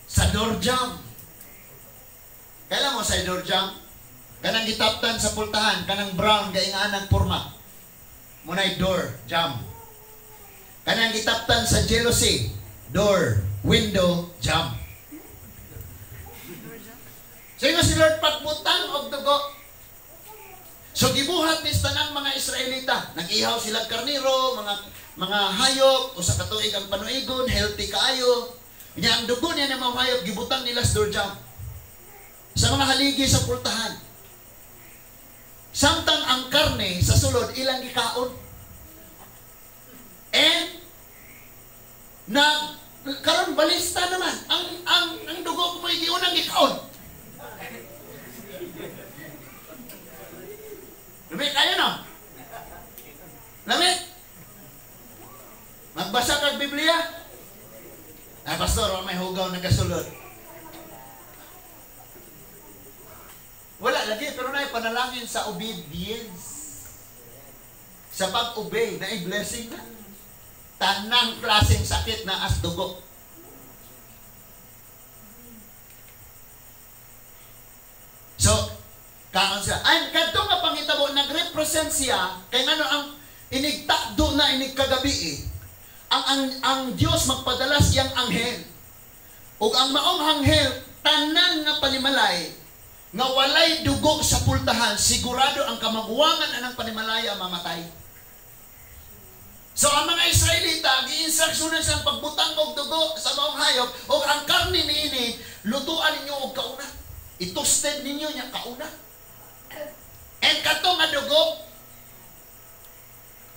sa door jamb." Kailan mo sa door jamb? Kanang gitaptan sa pultahan, kanang brown kay nga anang porma. Munay door jamb. Kanang gitaptan sa jealousy, door, window, jamb. So ingon si Lord, pagbutang og dugo. So gibuhat ni sa tanang mga Israelita, nag-ihaw sila karniro, mga hayop, usa ka tuig ang panuigon, healthy kaayo. Nya ang dugo niya ng mga hayop gibutang nila sa door jamb, sa mga haligi sa pultahan. Samtang ang karne sa sulod ilang gikaon. And na karon balista naman ang dugo mo giunang gikaon. Lami kayo, no? Lami? Magbasa kag Biblia? Ay, pastor, may hugaw nagasulod. Wala lagi, pero na panalangin sa obedience. Sa pag-obey, na blessing na. Tanang klaseng sakit na as dugo. So, kaon siya. Ay, kadto nga pangitabo, nag-represent siya, kay ngano ang inigtakdo na inigkagabi eh. Ang Diyos magpadala siyang anghel. Ug ang maong anghel, tanan nga panimalay, nga walay dugo sa pultahan, sigurado ang kamaguwangan anang panimalaya mamatay. So ang mga Israelita, gi-instruksyonan siyang pagbutang og dugo sa maong hayop, ug ang karne niini, lutuan ninyo og kauna. Itoasted ninyo niya kauna. And kato nga dugo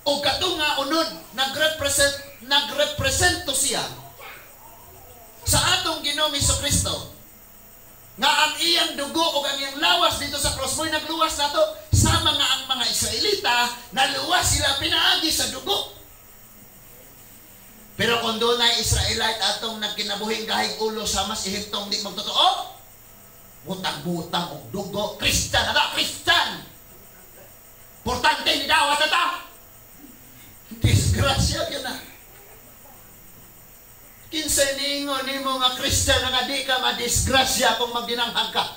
o kato nga unod, nagrepresento siya sa atong Ginoong Jesucristo nga ang iyang dugo o ang iyang lawas dito sa cross mo'y nagluwas nato, sama nga ang mga Israelita naluwas sila pinaagi sa dugo. Pero kung doon ay Israelite atong nagkinabuhing gahig ulo sa mas Ehiptong di magtotoo, butang-butang og dugo, Christian na ta, Christian! Importante ni dawat na ta! Disgrasya yun na. Kinsa ningon nimo nga Christian nga di ka madisgrasya kung magdinanghag ka?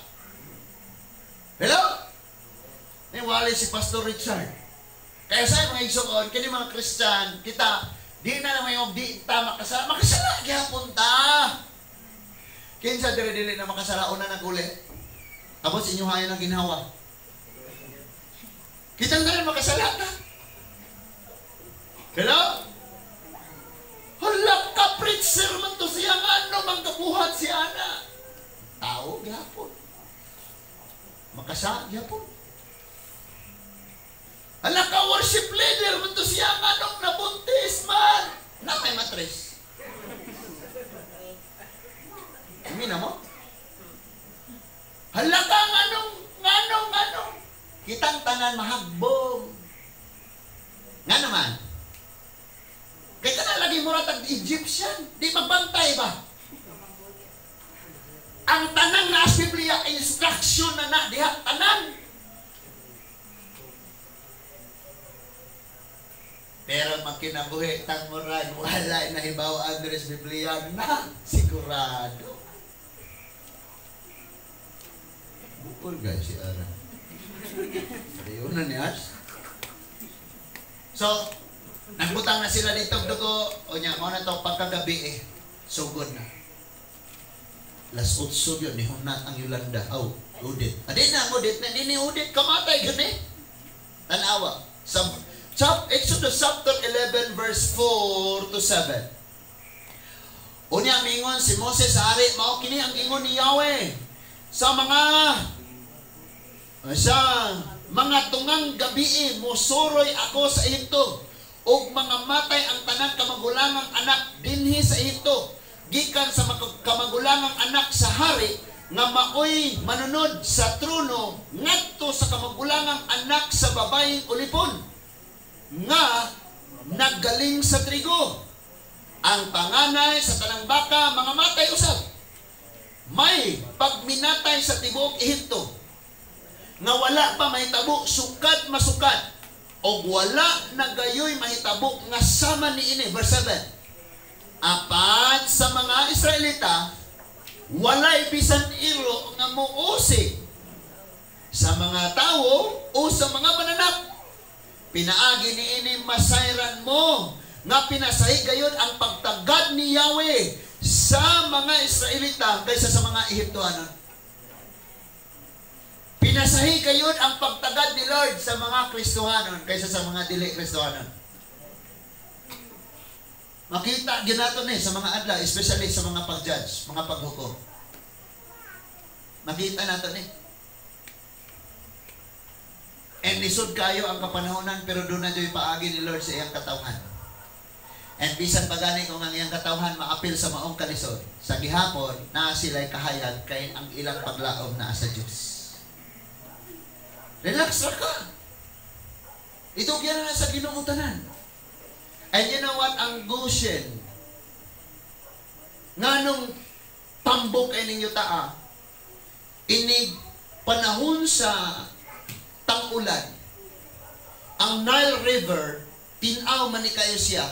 Hello? Niwali si Pastor Richard. Kaya sa mga igsoon, kini mga Christian, kita, di na naman yung di ta makasala. Makasala gyapon ta. Kinsa diri dili na makasala, una naguli. Abot sa inyo hayan ang ginhawa. Kitang na rin makasala ta. Hello? Hala ka, preacher man to siya nga ano, mangkabuhat si ana. Tao, gyapon. Makasala, gyapon. Hala ka, worship leader man to siya nga anong nabuntis man. Na may matres. Umina mo? Hala ka, nganong, nganong, nganong. Kitang tanan mahagbong. Nga naman. Kaya ka na lagi mura tag Egyptian. Di magbantay ba? Ang tanan na as Biblia, instruction na na diha, tanan. Pero magkinabuhi, tang murag, wala na hibaw Andres Biblia na, sigurado. Bukol guys si Ara. Ayun na ni As. So, nagbutang na sila dito dugo. O niya, mao na to pagkagabi eh. Sugod na. Las 8 yun, nihunat ang Yolanda. Aw, udit. Adi na, udit na. Di ni udit, kamatay gani. Tanawa. Sa Exodus chapter 11 verse 4 to 7. Unya mingon si Moses sa hari, mao kini ang gingon ni Yahweh sa mga tungang gabii musuroy ako sa Ehipto ug mga matay ang tanang kamagulangang anak dinhi sa Ehipto, gikan sa kamagulangang anak sa hari nga maoy manunod sa trono ngadto sa kamagulangang anak sa babayeng ulipon nga naggaling sa trigo. Ang panganay sa tanang baka mga matay usab. May pagminatay sa tibuok Ehipto nga wala pa mahitabo sukad masukad og wala na gayoy mahitabo nga sama niini. Verse 7. Apan sa mga Israelita walay bisan iro nga muusig sa mga tawo o sa mga mananap. Pinaagi niini masayran mo nga pinasahi gayon ang pagtagad ni Yahweh sa mga Israelita kaysa sa mga Ehiptohanon. Pinasahi gayon ang pagtagad ni Lord sa mga Kristohanon kaysa sa mga dili Kristohanon. Makita ginato ni sa mga adlaw, especially sa mga pag-judge, mga paghukom. Makita nato ni. And lisod kayo ang kapanahonan, pero doon na dyo'y paagi ni Lord sa iyang katawhan. And bisan pa gani kung ang iyang katawhan maapil sa maong kalisod, sa gihapon naa sila'y kahayag kay ang ilang paglaom naa sa Dios. Relax ra ka. Itugyan na sa Ginoo tanan. And you know what? Ang Goshen, nganong tambok ay ninyo taa, inig panahon sa tang-ulan, ang Nile River, tinaw man ni kayo siya,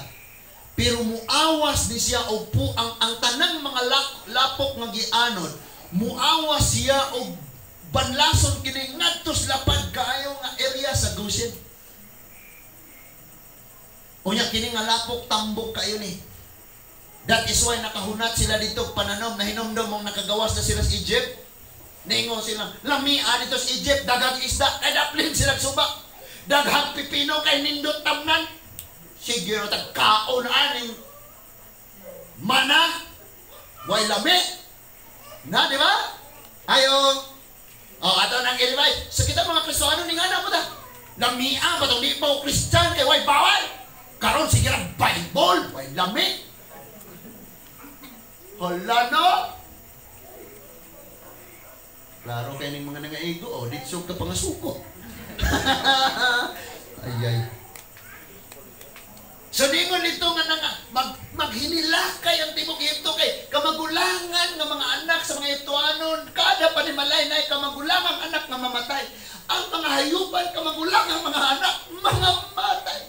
pero muawas ni siya og pu ang tanang mga lapok nga gianod, muawas siya og banlason kini ngadto sa lapad kaayo nga area sa Goshen. Unya kini nga lapok tambok kayo ni. That is why nakahunat sila dito pananom na hinumdum mong nakagawas na sila sa Egypt. Ningon sila, lamia dito sa Egypt, daghang isda, kay daplin sila suba. Daghang pipino kay nindot tamnan. Sige na tagkaon aning mana, way lami. Na, di ba? Ayo. O, ato nang ilibay. Sa kita mga Kristiyano, ni nga na po ta. Lamia ba itong di pa ko Christian, kay way bawal. Karon sige ra Bible, way lami. Hala no? Klaro kay ning mga nangaigo, oh, ditsog ka pangasuko. Ay ay. So ningon nito nga nang maghinilakay ang tibuok Ehipto kay kamagulangan nga mga anak sa mga Ehiptohanon, kada panimalay na kamagulangang anak nga mamatay. Ang mga hayupan kamagulangang mga anak mga matay.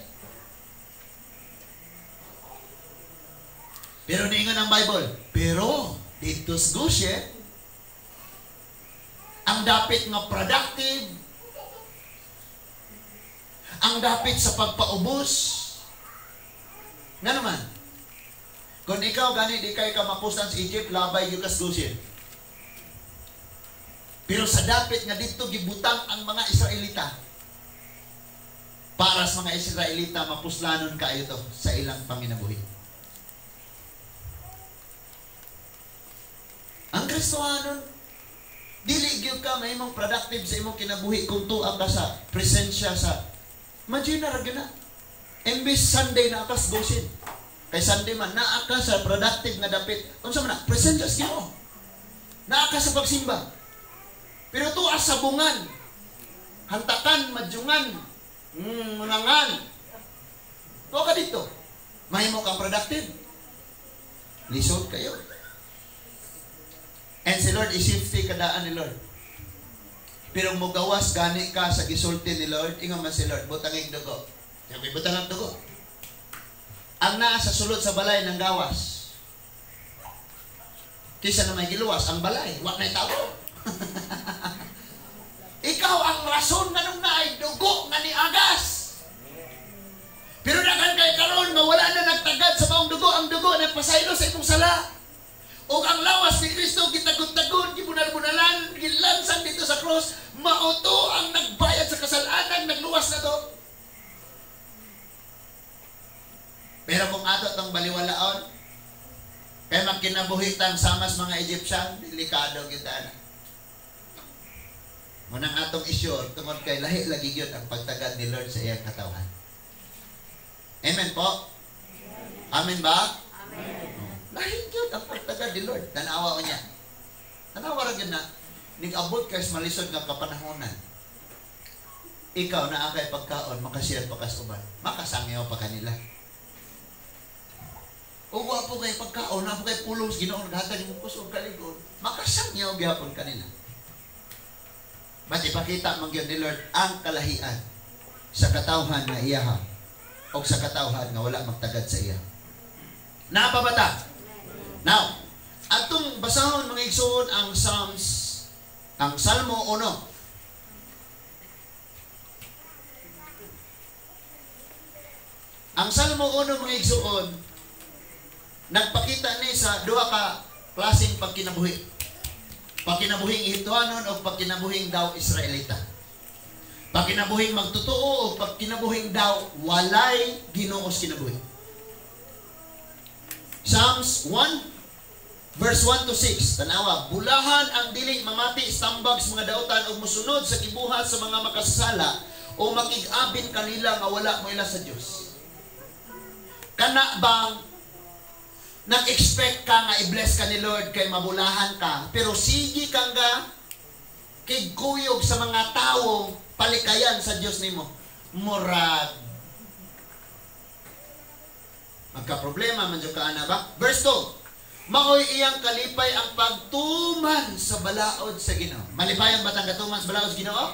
Pero ningon ang Bible, pero dito sa Goshen, ang dapit nga productive, ang dapit sa pagpaubos. Nga naman, kung ikaw gani di kay ka mapustan sa Egypt, labay gyud ka sa Goshen. Pero sa dapit nga dito gibutang ang mga Israelita, para sa mga Israelita mapuslanon kaayo to sa ilang panginabuhi. Ang Kristohanon, dili gyud ka mahimong productive sa imong kinabuhi kung tuwa ka sa presensya sa imagine ra gyud na. Imbes Sunday na ka sa Goshen. Kay Sunday man naa ka sa productive nga dapit. Unsa man na? Presensya sa Ginoo. Naa ka sa pagsimba. Pero tuwa sa bungan, hantakan, madyungan, mangangan. Tuwa ka dito. Mahimo kang productive. Lisod kayo. And si Lord, i-shifty kadaan ni Lord. Pero mugawas gani ka sa gisulti ni Lord, ingon man si Lord, butanging dugo. Sabi, butang ang dugo. Ang naa sa sulod sa balay ng gawas. Kisa na may giluwas, ang balay, wa na'y tawo. Ikaw ang rason nga nung naay dugo nga niagas. Pero daghan kay karon nga wala na nagtagad sa maong dugo, ang dugo nagpasaylo sa imong sala. O ang lawas ni Kristo gitagod-tagod, gibunal-bunalan, gilansan dito sa cross, mao to ang nagbayad sa kasalanan, nagluwas na to. baliwalaon. Kaya magkinabuhi tang samas mga Egyptian, delikado kita na. Munang atong isyor, tungod kay lahi lagi gyud ang pagtagad ni Lord sa iyang katawhan. Amen po? Amen ba? Amen. Lahi gyud ang pagtagad ni Lord. Tanawa ko niya. Tanawa ra gyud na. Nag-abot kay malisod nga kapanahonan. Ikaw na akay pagkaon, makashare pa kas uban. Makasangyaw pa kanila. O wa po kay pagkaon, na po kay pulong sa Ginoo, naghatag imong kusog kalig-on, makasangyaw gyapon kanila. But ipakita man gyud ni Lord ang kalahian sa katawhan nga iyaha o sa katawhan nga wala magtagad sa iya. Naa pa ba ta? Now, atong basahon mga igsoon ang Psalms, ang Salmo 1. Ang Salmo 1 mga igsoon nagpakita ni sa duha ka klaseng pagkinabuhi. Pagkinabuhing Ehiptohanon o pagkinabuhing daw Israelita. Pagkinabuhing magtotoo o pagkinabuhing daw walay Ginoo sa kinabuhi. Psalms 1 verse 1 to 6. Tanawa, bulahan ang dili mamati sa tambag sa mga dautan o musunod sa gibuhat sa mga makasasala o makig-abin kanila nga wala moila sa Dios. Kana bang nag-expect ka nga i-bless ka ni Lord kay mabulahan ka, pero sige kang ga kigkuyog sa mga tao palikayan sa Dios nimo. Murag magka-problema man jud ka ana ba? Verse 2. Maoy iyang kalipay ang pagtuman sa balaod sa Ginoo. Malipayon ba tang gatuman sa balaod sa Ginoo?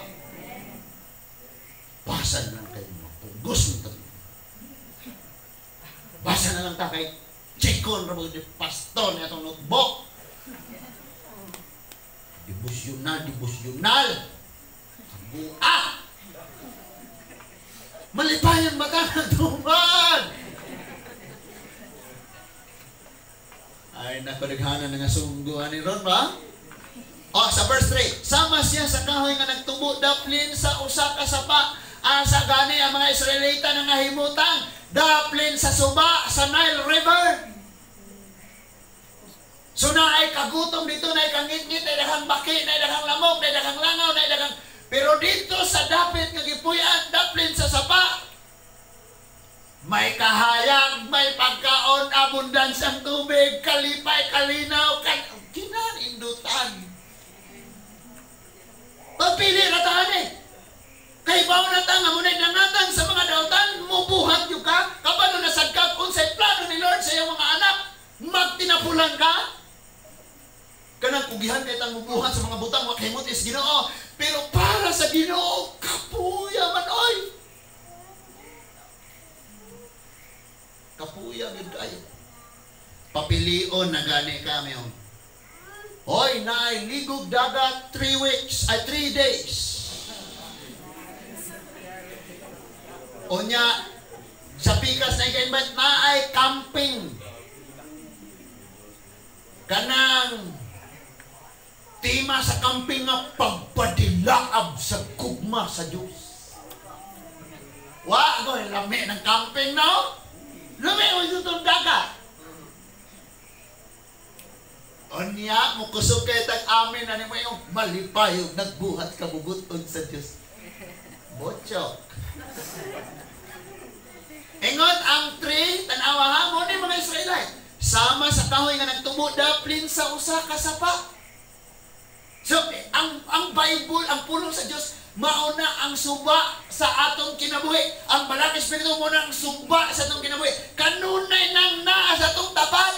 Basan lang kayo mapugos mo. Basa na lang ta kay chikon ra ni pastor ni atong notebook. Devotional, devotional. Buah. Malipayan ba ta nagtuman? Ay nako, naghanan na nga sungguhan ni Ron ba? O, sa verse 3, sama siya sa kahoy nga nagtubo daplin sa usa ka sapa. Asa gani ang mga Israelita na ngahimutang daplin sa suba sa Nile River. So naay kagutom dito, naay kangitngit, naay daghang baki, naay daghang lamok, naay daghang langaw, naay daghang... Pero dito sa dapit nga gipuy-an, daplin sa sapa, may kahayag, may pagkaon, abundance ang tubig, kalipay, kalinaw, kinanindutan. Pagpili na taan eh. Kay bawo na ta nga munay nangatan sa mga dautan, mubuhat yu ka, kabalo na sagkag unsay plano ni Lord sa iyong mga anak, magtinapulan ka. Kanang kugihan kay tang mubuhat sa mga butang wa kahimot is Ginoo, pero para sa Ginoo kapuya man oy. Kapuya gid kayo. Papilion na gani kami. Oy, naay ligog dagat 3 weeks, ay 3 days. Onya sa pikas na ika-invite naay camping. Kanang tema sa camping nga pagpadilaab sa gugma sa Dios. Wa ko lami ng camping no? Lami mo itong dagat. Onya mo kusog kay tag amin ani mo yung malipayog nagbuhat kabuguton sa Dios. Botchok. Ingon ang 3, tanawa ha mo ni mga Israelite. Sama sa kahoy nga nagtubo daplin sa usa ka sapa. So, ang Bible, ang pulong sa Dios, mauna ang suba sa atong kinabuhi. Ang Balang Espiritu mo na ang suba sa atong kinabuhi. Kanunay nang naa sa atong tapat.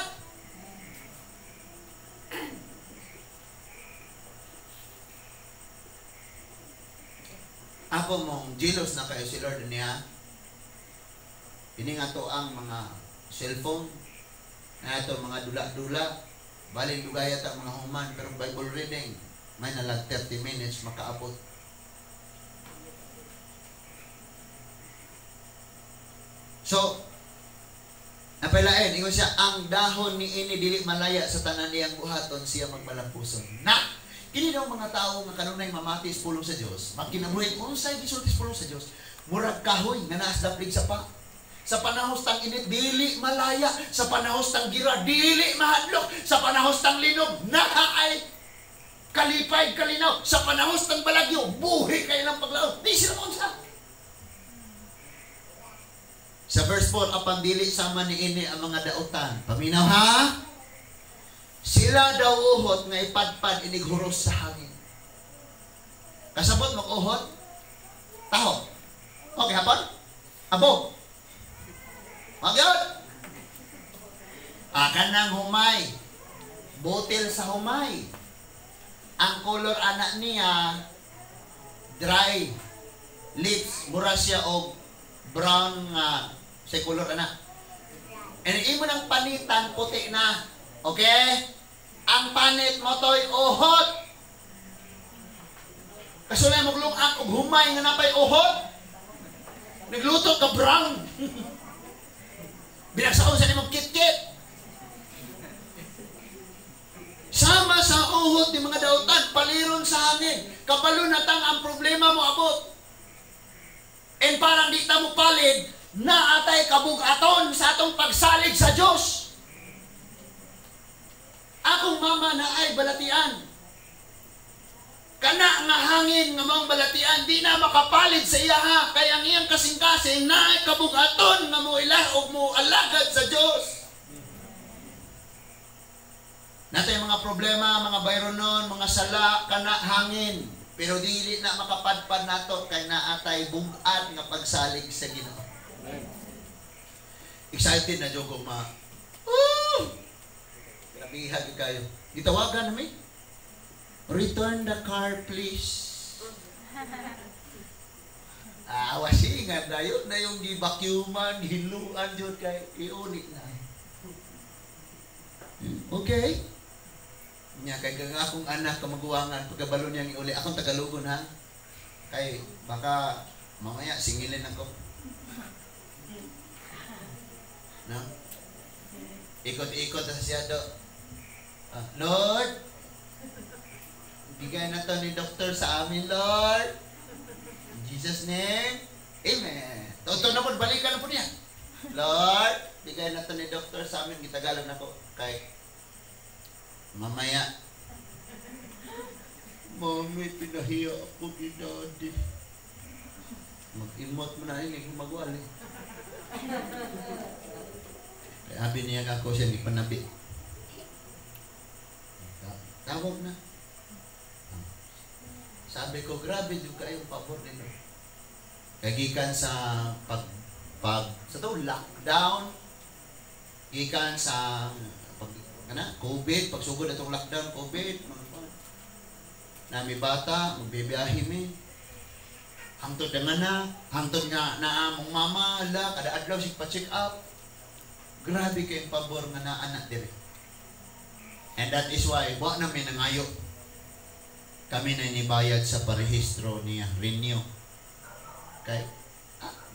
Ako mong jealous na kayo si Lord niya. Ini nga to ang mga cellphone, na ito mga dula-dula, balin lugayat ang mga human, pero Bible reading, may nalag 30 minutes makaabot. So, napailain, ingon siya, ang dahon ni ini dili malaya sa tanan niyang buhaton, siya magmalampuson. Na! Kini daw mga tao nga kanunay mamati sa pulong sa Dios, magkinabuhi unsay gisulti sa pulong sa Dios, murag kahoy nga naas daplig sa pa. Sa panahos tang init, dili malaya. Sa panahos tang gira, dili mahadlok. Sa panahos tang linog, naa ay kalipay, kalinaw. Sa panahos tang balagyo, buhi kay ng paglaom. Di sila maunsa. Sa verse 4, apan dili sama niini ang mga dautan. Paminaw ha? Sila daw uhot nga ipadpad inig huros sa hangin. Kasabot mo uhot? Taho. Okay, hapon? Abo. Magyod. Akan ng humay. Butil sa humay. Ang color anak niya, dry lips. Mura siya og brown nga sa color anak. And imo ng panitan, puti na. Okay? Ang panit mo to'y uhot. Kasulay mo lungak og humay nga napay uhot. Nagluto ka brown. Binagsaon sa nimong kit-kit. Sama sa uhot ni mga dautan, paliron sa hangin. Kabalo na tang ang problema mo abot. And parang di ta mo palid, naatay kabugaton sa atong pagsalig sa Diyos. Akong mama na ay balatian. Kana nga hangin nga maong balatian, di na makapalid sa iya ha. Kaya ang iyang kasing-kasing naay kabugaton nga mo ilah o mo alagad sa Diyos. Natay mga problema, mga bayronon, mga sala, kana hangin. Pero dili na makapadpad nato kay naatay bug-at nga pagsalig sa Ginoo. Excited na jud ko ma. Woo! Grabihan kayo. Gitawagan nami. Return the car, please. Ah, wasingan dayon na yung gibacuuman, hiluan jud kay iuli na. Okay. Nya kay kang akong anak kamaguwangan pagkabalo niyang iuli akong Tagalogon ha. Kay baka mamaya singilin ako. No? Ikot-ikot na siya do. Ah, Lord, bigay na to ni doktor sa amin, Lord. In Jesus' name, amen. Totoo na po, balikan na po niya. Lord, bigay na to ni doktor sa amin. Gitagalog na ko. Kay mamaya, Mami, pinahiya ako ni Daddy. Mag-imot mo na yun, eh, magwal eh. Kaya sabi niya ako siya, hindi panabi. Tawag na. Sabi ko, grabe yung kayong pabor nila. Kagikan sa pag sa to, lockdown, gikan sa pag, kana, COVID, pagsugod atong lockdown, COVID, mga nami bata, magbibiyahe mi. Hangtod na nga na, hangtod nga na among mama, ala, kada adlaw sig pa-check up. Grabe kayong pabor nga naa na dire. And that is why, wa na mi nangayo. Kami na inibayad sa parehistro niya, renew. Kay,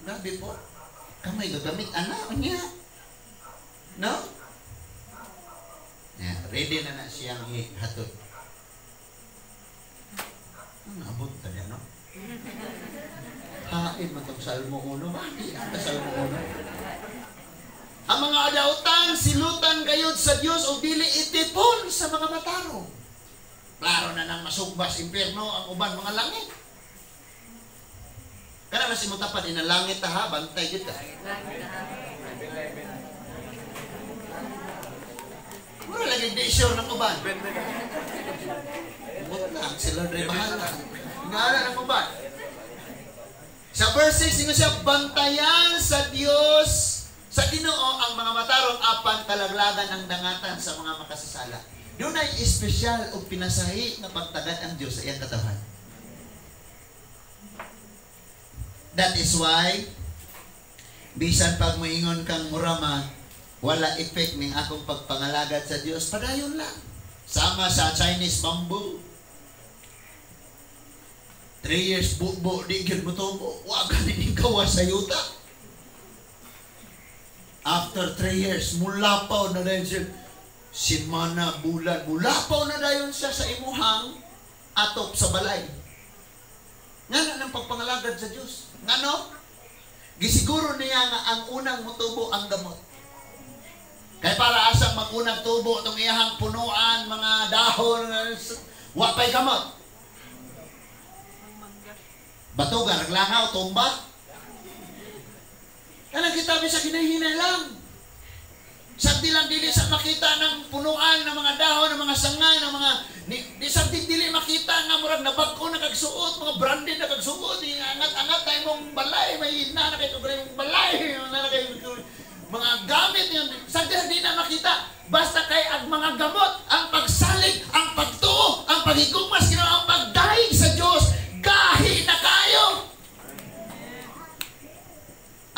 grabe po. Kamay gagamit, anak niya. No? Yeah, ready na na siyang ihatod. Ang abot ka niya, no? Hain man itong Salmo 1. Bakit ang Salmo 1? Ang mga adautan, silutan gayod sa Dios o dili itipon sa mga matarong. Klaro na nang masugbas impierno ang uban mga langit. Kana na si mutapan inalangit ta ha, bantay gid ka. Mura lagi di sure ng uban. Umot lang, si Lord ay bahala. Ingala ng uban. Sa verse 6, ingon siya, bantayan sa Dios, sa Ginoo ang mga matarong apan kalaglagan ang dangatan sa mga makasasala. Doon ay espesyal o pinasahi na pagtagad ang Diyos sa iyang katawan. That is why, bisan pag moingon kang murama, wala effect ning akong pagpangalagad sa Diyos, padayon lang. Sama sa Chinese bamboo. 3 years bubo, di gyud motubo. Wa gani gawas sa yuta. After 3 years, mulapaw na dayon siya. Simana, bulan, mulapaw na dayon siya sa imuhang atop sa balay. Nga na ng pagpangalagad sa Diyos. Nga no? Gisiguro niya nga ang unang mutubo ang gamot. Kay para asang magunang tubo itong iyahang punuan, mga dahon, wa pa'y gamot. Bato, naglangaw, tumba. Kanang kita sa ginahinay lang. Sa lang dili sa makita ng punuan ng mga dahon, ng mga sanga, ng mga di sa dili makita nga murag nabag-o na kagsuot, mga branded na kagsuot, di angat-angat na imong balay, may na na kay imong balay, na na kay mga gamit niya. Sa di na makita, basta kay ang mga gamot, ang pagsalig, ang pagtuo, ang paghigugmas, Ginoo, ang pagdahig sa Dios, gahi na kayo.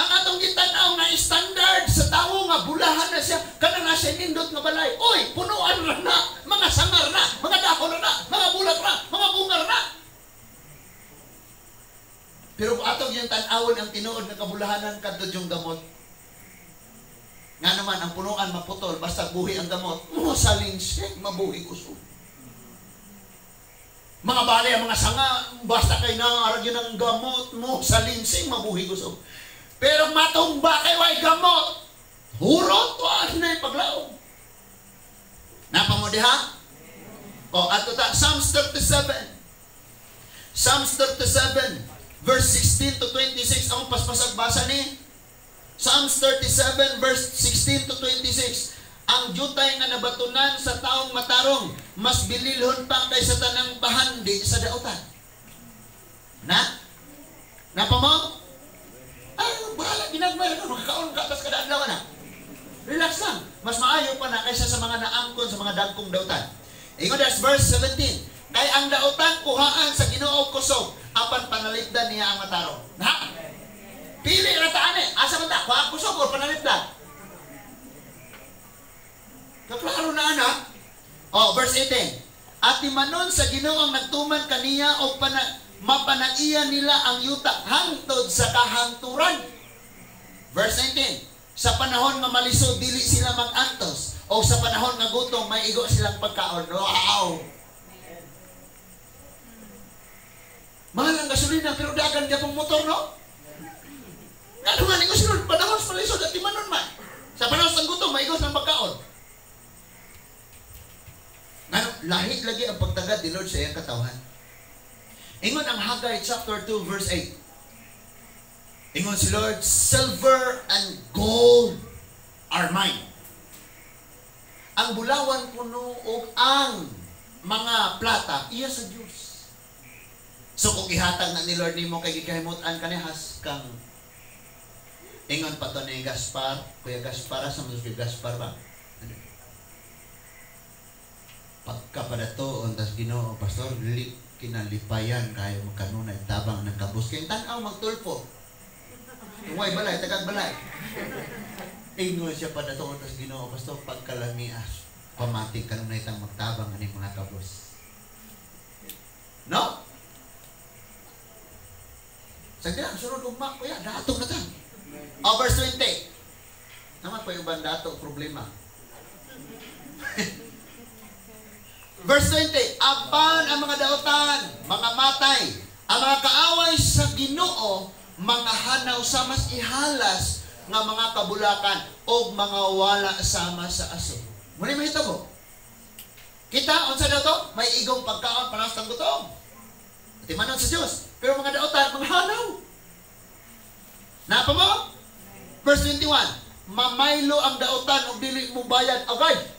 Ang atong gitan-aw nga standard sa tawo nga bulahan na siya, kana na siya nindot nga balay. Oy, punuan ra na, mga sangar na, mga dahon na, mga bulak na, mga bungar na. Pero kung atong yung tan-awon ang tinuod nga kabulahanan kadto yung gamot. Nga naman ang punuan maputol basta buhi ang gamot, mo salinsik mabuhi usog. Mga bali ang mga sanga basta kay naarag yun ang gamot mo salinsing mabuhi usog. Pero matumba kay way gamot, hurot wa na paglaom. Napa mo diha? O ato ta Psalms 37. Psalms 37 verse 16 to 26 ang paspasag basa ni Psalms 37 verse 16 to 26. Ang jutay nga nabatunan sa taong matarong mas bililhon pa kaysa tanang bahandi sa dautan. Na? Napa mo? Ay, bahala, ginagmay ka, makakaon ka, tas kada adlaw na. Relax lang. Mas maayo pa na kaysa sa mga naangkon sa mga dagkong dautan. Ingon that's verse 17. Kay ang dautan kuhaan sa Ginoo kusog, apan panalipdan niya ang matarong. Na? Pili ra ta ani. Asa man ta? Kuhaan kusog o panalipdan? Kaklaro na ana. Oh, verse 18. At timanon sa Ginoo ang nagtuman kaniya og mapanaiya nila ang yuta hangtod sa kahangturan. Verse 19. Sa panahon nga malisod dili sila mag-antos, o sa panahon nga gutom may igo silang pagkaon. Wow. Mahal ang gasolina pero dagan gyapong motor, no? Ngano man ingon sila panahon sa malisod at timanon man. Sa panahon sa gutom may igo silang pagkaon. Ngano lahi lagi ang pagtagad ni Lord sa iyang katawhan. Ingon ang Haggai chapter 2 verse 8. Ingon si Lord, silver and gold are mine. Ang bulawan kuno og ang mga plata iya sa Dios. So kung ihatag na ni Lord nimo kay gikahimut-an kanihas kang ingon pa to ni Gaspar, Kuya Gaspar, sa mga Gaspar ba? Pagkapadatoon tas Ginoo, pastor, dili kinalipayan kayo magkanunay tabang ng kabus. Kaya tan-aw magtulpo. Tungway balay, tagag balay. Ingon siya padatoon tas Ginoo, pastor, pagkalamias, pamati kanunay tang magtabang aning mga kabus. No? Sagdi lang, sunod ugma, kuya, dato na ta. Oh, verse 20. Naman pa yung uban dato, problema. Verse 20, apan ang mga dautan, mga matay, ang mga kaaway sa Ginoo, mga hanaw sa mas ihalas nga mga kabulakan o mga wala sama sa aso. Muna mahitabo. Kita, unsa daw to? May igong pagkaon, panahon sa gutom. Timanon sa Diyos. Pero mga dautan, mga hanaw. Napa mo? Verse 21, mamaylo ang dautan og dili mo bayad agad.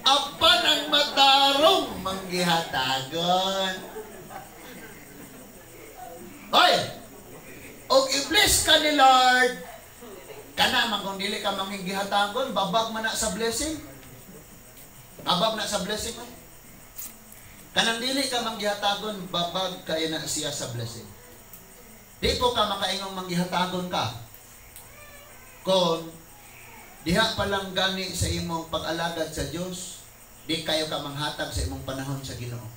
Apan ang matarong manggihatagon. Hoy! Og i-bless ka ni Lord, kana man kung dili ka manggihatagon, babag man na sa blessing. Babag na sa blessing. Oy. Kanang dili ka manggihatagon, babag kay na siya sa blessing. Di po ka makaingong manggihatagon ka. Kung diha pa lang gani sa imong pag-alagad sa Dios, di kayo ka manghatag sa imong panahon sa Ginoo.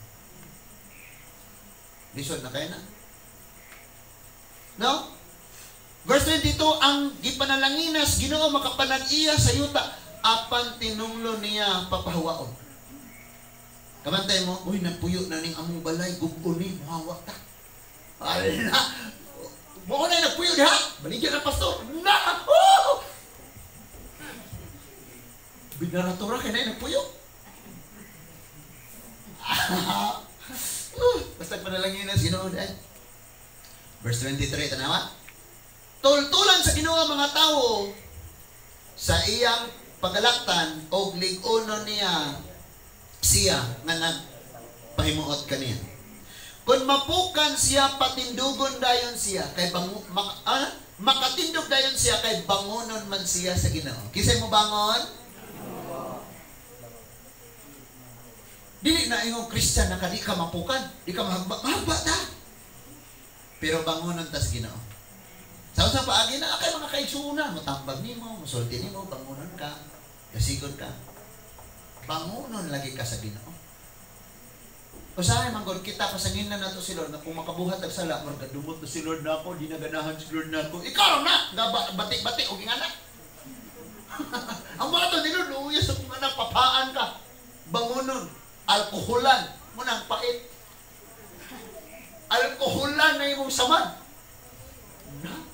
Lisod na kayo na. No? Verse 22, ang gipanalanginas Ginoo makapanag-iya sa yuta apan tinunglo niya papahawaon. Kamantay mo, uy, napuyo na ning among balay, gugo ni, muhawa ta. Ala, Mao na nagpuyo diha. Baligya ng pastor. Na! Oh! Binaratura kay na nagpuyo. Basta panalangin na Ginoo eh. Verse 23, tanawa. Tultulan sa Ginoo ang mga tawo sa iyang pagalaktan og lig-onon niya siya nga nagpahimuot kaniya. Kung mapukan siya, patindugon dayon siya kay bangu, makatindog dayon siya kay bangonon man siya sa Ginoo. Kisay mo bangon? Dili na ingong Christian na ka di ka mapukan, di ka mahagba, mahagba ta. Pero bangonon tas Ginoo. Sa usa paagi na kay mga kaigsuonan, motambag nimo, mosulti nimo, bangonon ka, kasigon ka. Bangonon lagi ka sa Ginoo. Usahay man gud kita pasangin na nato si Lord na kung makabuhat og sala, murag dumot na si Lord nako, di na ganahan si Lord nako. Ikaw na, batik-batik og ingana. Ang bato ni Lord, uya sa kung anak, papaan ka. Bangonon, alkoholan, munang pait. Alkoholan na imong samad. Na,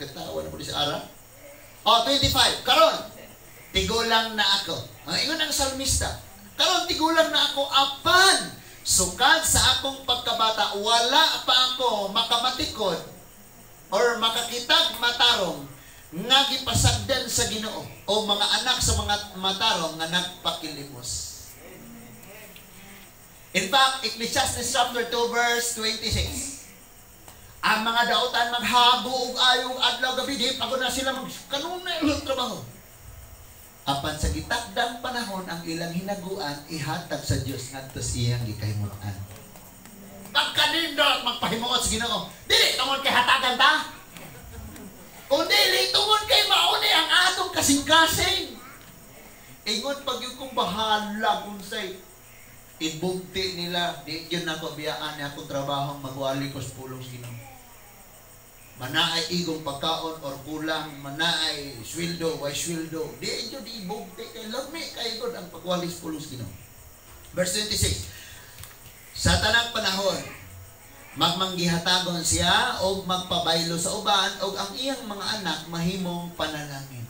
katawa na po si Ara. Oh, 25. Karon, tigulang na ako. Ang ingon ang salmista, karon tigulang na ako apan sukad sa akong pagkabata, wala pa ako makamatikod or makakitag matarong nga gipasagdan sa Ginoo o mga anak sa mga matarong nga nagpakilimos. In fact, Ecclesiastes chapter 2 verse 26. Ang mga dautan maghago og ayong adlaw gabi di pagod na sila magkanunay ang trabaho. Apan sa gitakdang panahon ang ilang hinaguan ihatag sa Dios ngadto sa iyang gikahimutan. Pagkanindot magpahimuot sa Ginoo. Dili tungod kay hatagan ta. Kung dili tungod kay mauni ang atong kasing-kasing. Ingon pag yung kong bahala unsay ibugti nila, di yun ako biyaan ni akong trabaho magwali ko sa pulong sa Ginoo. Manaay igong pagkaon or kulang, manaay sweldo, way sweldo. Di yun di ibugti kay lami kay god ang pagwali sa pulong sa Ginoo. Verse 26. Sa tanang panahon, magmanggihatagon siya og magpabaylo sa uban og ang iyang mga anak mahimong panalangin.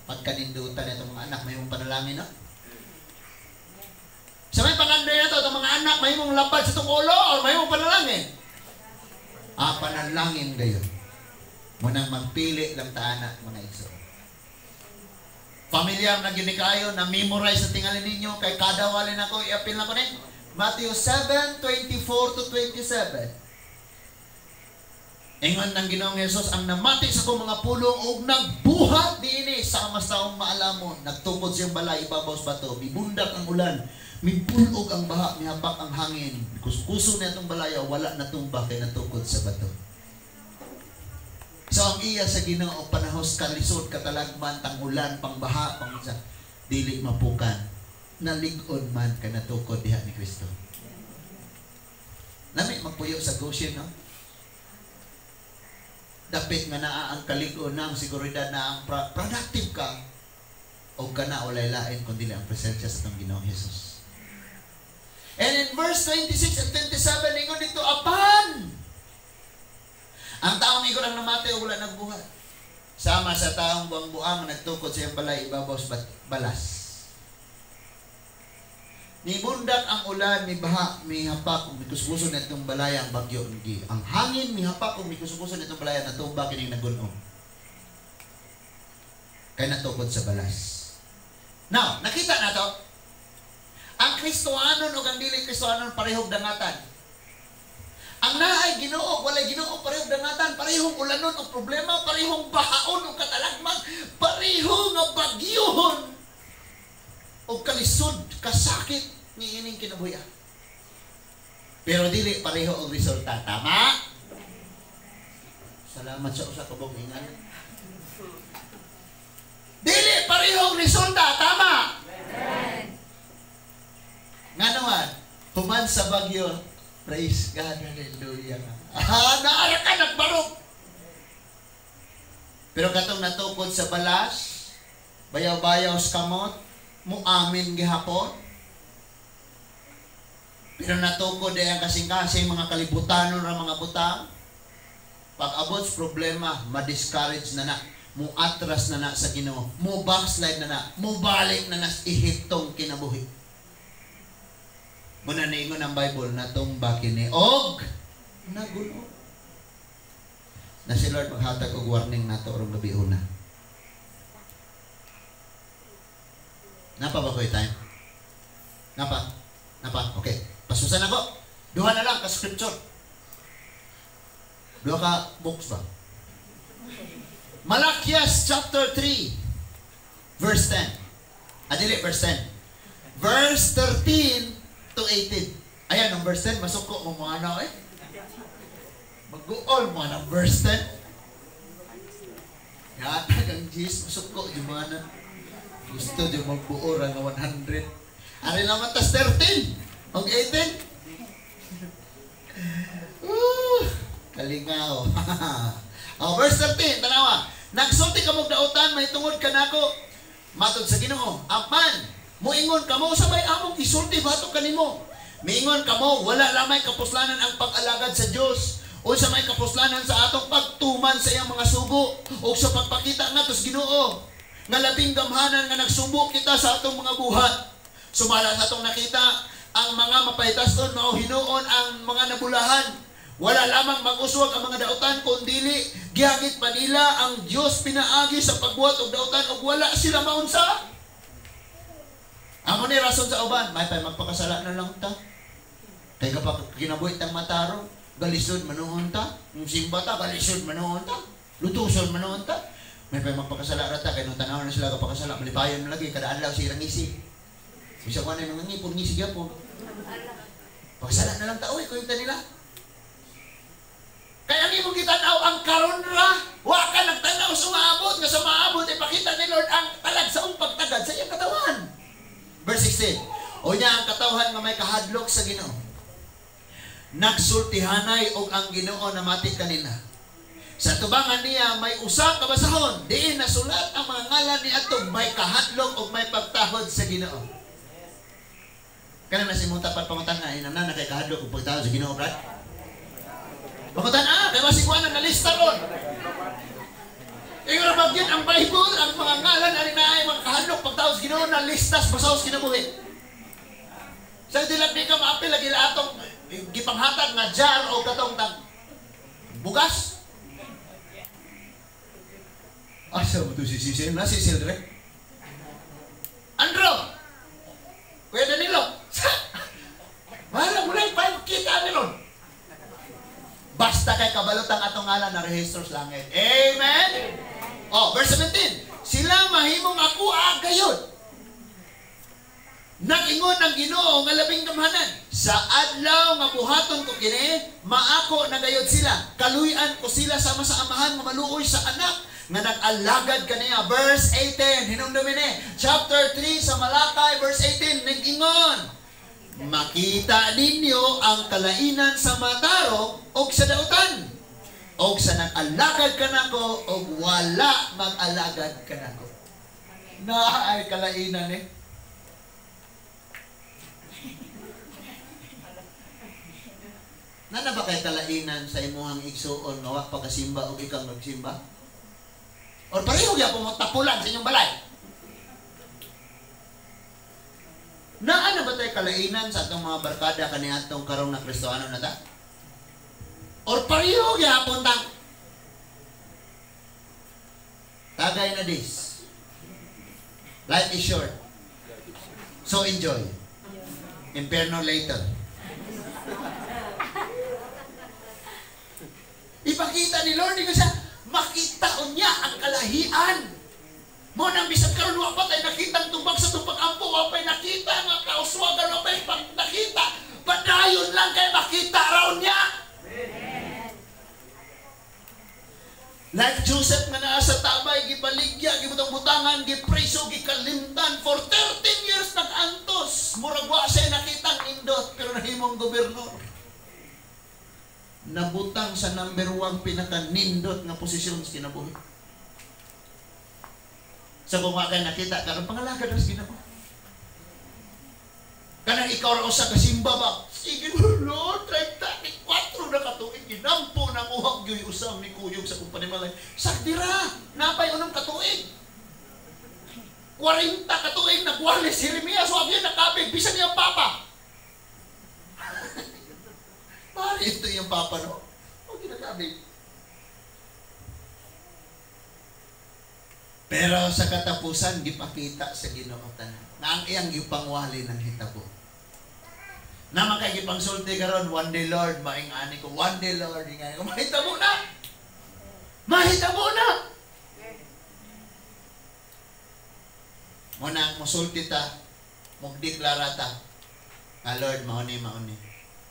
Pagkanindutan nitong mga anak mahimong panalangin, no? Sa may pangandoy na to, itong mga anak mahimong lapad sa itong ulo or mahimong panalangin? Ah, panalangin gayon. Munang magpili lang taana mga igsoon. Pamilyar na gyud ni kayo, na-memorize sa tingali ninyo, kay kada walin ako, i-appeal na ko ni Matthew 7:24-27. Ingon ng Ginoong Hesus, ang namati sa akong mga pulong og nagbuhat niini sama sa taong maalamon, nagtukod siyang balay ibabaw sa bato, mibundak ang ulan, mipulog ang baha, mihapak ang hangin, kuskuso na itong balaya, wala natumba kay natukod sa bato. So ang iya sa Ginoo panahos kalisod, katalagman, tangulan, pangbaha, pangisa, dili mapukan, nalig-on man ka natukod diha ni Kristo. Lami magpuyo sa Goshen, no? Dapit nga naa ang kalig-on na ang seguridad na ang productive ka o ka na walay lain kundi ang presensya sa atong Ginoong Hesus. And in verse 26 and 27, ingon dito, apan ang taong ingon ang namatay o wala nagbuhat. Sama sa taong buang-buang nagtukod sa iyang balay ibabaw sa balas. Mibundak ang ulan, mibaha, mihapak, mikuskuso na itong balaya ang bagyo. Ang hangin, mihapak, mikuskuso na itong balaya, natumba kining nagunom. Kaya natukod sa balas. Now, nakita na to, ang Kristohanon o ang dili Kristohanon parehong dangatan. Ang naay Ginoo, walay Ginoo, parehong dangatan, parehong ulanon og problema, parehong bahaon og katalagman, parehong nga bagyohon og kalisod, kasakit ni ining kinabuhi. Pero dili pareho og resulta, tama? Salamat sa usa ka buong ingan. Dili pareho og resulta, tama? Amen. Ngano man, human sa bagyo, praise God, hallelujah. Ah, naara ka, nagbarog. Pero katong natukod sa balas, bayaw-bayaw sa kamot, muamin gihapon. Pero natukod ay ang kasing-kasing mga kalibutanon ra mga butang. Pag abot sa problema, ma-discourage na na, muatras na na sa Ginoo, mo backslide na na, mo balik na na sa Ehiptong kinabuhi. Muna niingon ang Bible, natumba kini og nagulo. Na si Lord maghatag og warning nato orong gabi una. Napa ba ko'y time? Napa? Napa? Okay. Pasusan ako. Duha na lang ka scripture. Duha ka books ba? Malakias chapter 3 verse 10. Adili, verse 10. Verse 13 to 18. Ayan, ang verse 10, masuko mo mga ano eh. Mag-uol mo ng verse 10. Yatag ang Diyos, masuko yung mga ano. Gusto yung magbuo ra nga 100. Ari naman tas 13 og 18. Kalingaw. Oh, verse 13, tanawa. Nagsulti kamo dautan may tungod kanako matod sa Ginoo. Apan moingon kamo sabay among isulti batok kanimo. Miingon kamo wala lamay kapuslanan ang pag-alagad sa Dios. Unsa may kapuslanan sa atong pagtuman sa iyang mga sugo ug sa pagpakita ngadto sa Ginoo nga labing gamhanan nga nagsubo kita sa atong mga buhat. Sumala sa atong nakita ang mga mapahitason mao hinuon ang mga nabulahan. Wala lamang mag-uswag ang mga dautan kundili gihagit pa nila ang Dios pinaagi sa pagbuhat og dautan ug wala sila maunsa. Amo ni rason sa uban, may pay magpakasala na lang ta. Kay kapag kinabuhi tang matarong, galisod manuon ta, simba ta galisod manuon ta, lutuson manuon ta. May pay magpakasala ra ta kay nung tan-aw na sila kapakasala malipayon man lagi kada adlaw sirang ngisi. Bisa ko na mga ngipon ngisi gyapon. Pakasala na lang ta oy kuyta nila. Kaya ang imong gitan-aw ang karon ra, wa ka nagtan-aw sa maabot nga sa maabot ipakita ni Lord ang talag sa pagtagad sa iyang katawan. Verse 16. Unya ang katawhan nga may kahadlok sa Ginoo. Nagsultihanay og ang Ginoo namati kanila. Sa tubangan niya may usa ka basahon, diin nasulat ang mga ngalan ni atong may kahadlok og may pagtahod sa Ginoo. Kana na si mong tapat pangutan nga inana na kay kahadlok og pagtahod sa Ginoo, brad. Pangutan kay masiguan ang nalista ron. Ingon ra gyud ang Bible, ang mga ngalan ani naay mga kahadlok pagtahod sa Ginoo nalistas basahon sa kinabuhi. Sa dilag di ka maapil lagi atong gipanghatag nga jar o katong tag bugas. Asa mo to si Cecil? Na si Cecil dire? Andro! Kuya Danilo! Sa! Wala mo na ipakita ni Lord. Basta kay kabalotang atong ngalan na rehistro sa langit. Amen? Oh, verse 17. Sila mahimong ako agayod. Nag-ingon ang Ginoo nga labing gamhanan. Sa adlaw nga buhaton ko kini, maako na gayod sila. Kaluy-an ko sila sama sa amahan nga maluoy sa anak nga nag-alagad kaniya. Verse 18, hinumdumi ni. Chapter 3 sa Malakay, verse 18, nag-ingon. Makita ninyo ang kalainan sa matarong og sa dautan, og sa nag-alagad kanako og wala mag-alagad kanako. Na ay kalainan eh. Nana ba kay kalainan sa imuhang igsuon nga wa pagasimba og ikaw magsimba? Or pareho gyapon mo tapulan sa inyong balay? Naa na ba tayo kalainan sa atong mga barkada kaniadtong karong na Kristohano na ta? Or pareho gyapon tang tagay na this. Life is short. So enjoy. Imperno later. Ipakita ni Lord, di ko siya, makita niya ang kalahian. Mo nang bisan karon wa pa tay nakitang tubag sa tupang ampo, wa pay nakita nga kauswagan, wa pay nakita. Padayon lang kay makita raw niya. Like Joseph nga naa sa tabay, gibaligya, gibutang-butangan, gipreso, gikalimtan for 13 years nag-antos. Murag wa siya nakitang indot pero nahimong gobernador. Nabutang sa number 1 pinakanindot nga posisyon sa kinabuhi. So kung wa kay nakita karon pangalagad ra sa Ginoo. Kanang ikaw ra usa ka simba ba? Sige Lord, 34 na katuig ginampo na uhag gyud usa mikuyog sa kong panimalay. Sakdira, napay unom katuig. 40 katuig nagwali si Jeremias, wa gyud nakabig bisan iyang papa. Pare ito iyang papa no. O ginakabig. Pero sa katapusan gipakita sa Ginoo tanan na ang iyang gipangwali ng hitabo. Naman kay gipangsulti karon, one day Lord, maing-ani ko, one day Lord, ingani ko, mahitabo na. Mahitabo na. Muna ang musulti ta, mugdeklara ta, nga Lord, mauni, mauni.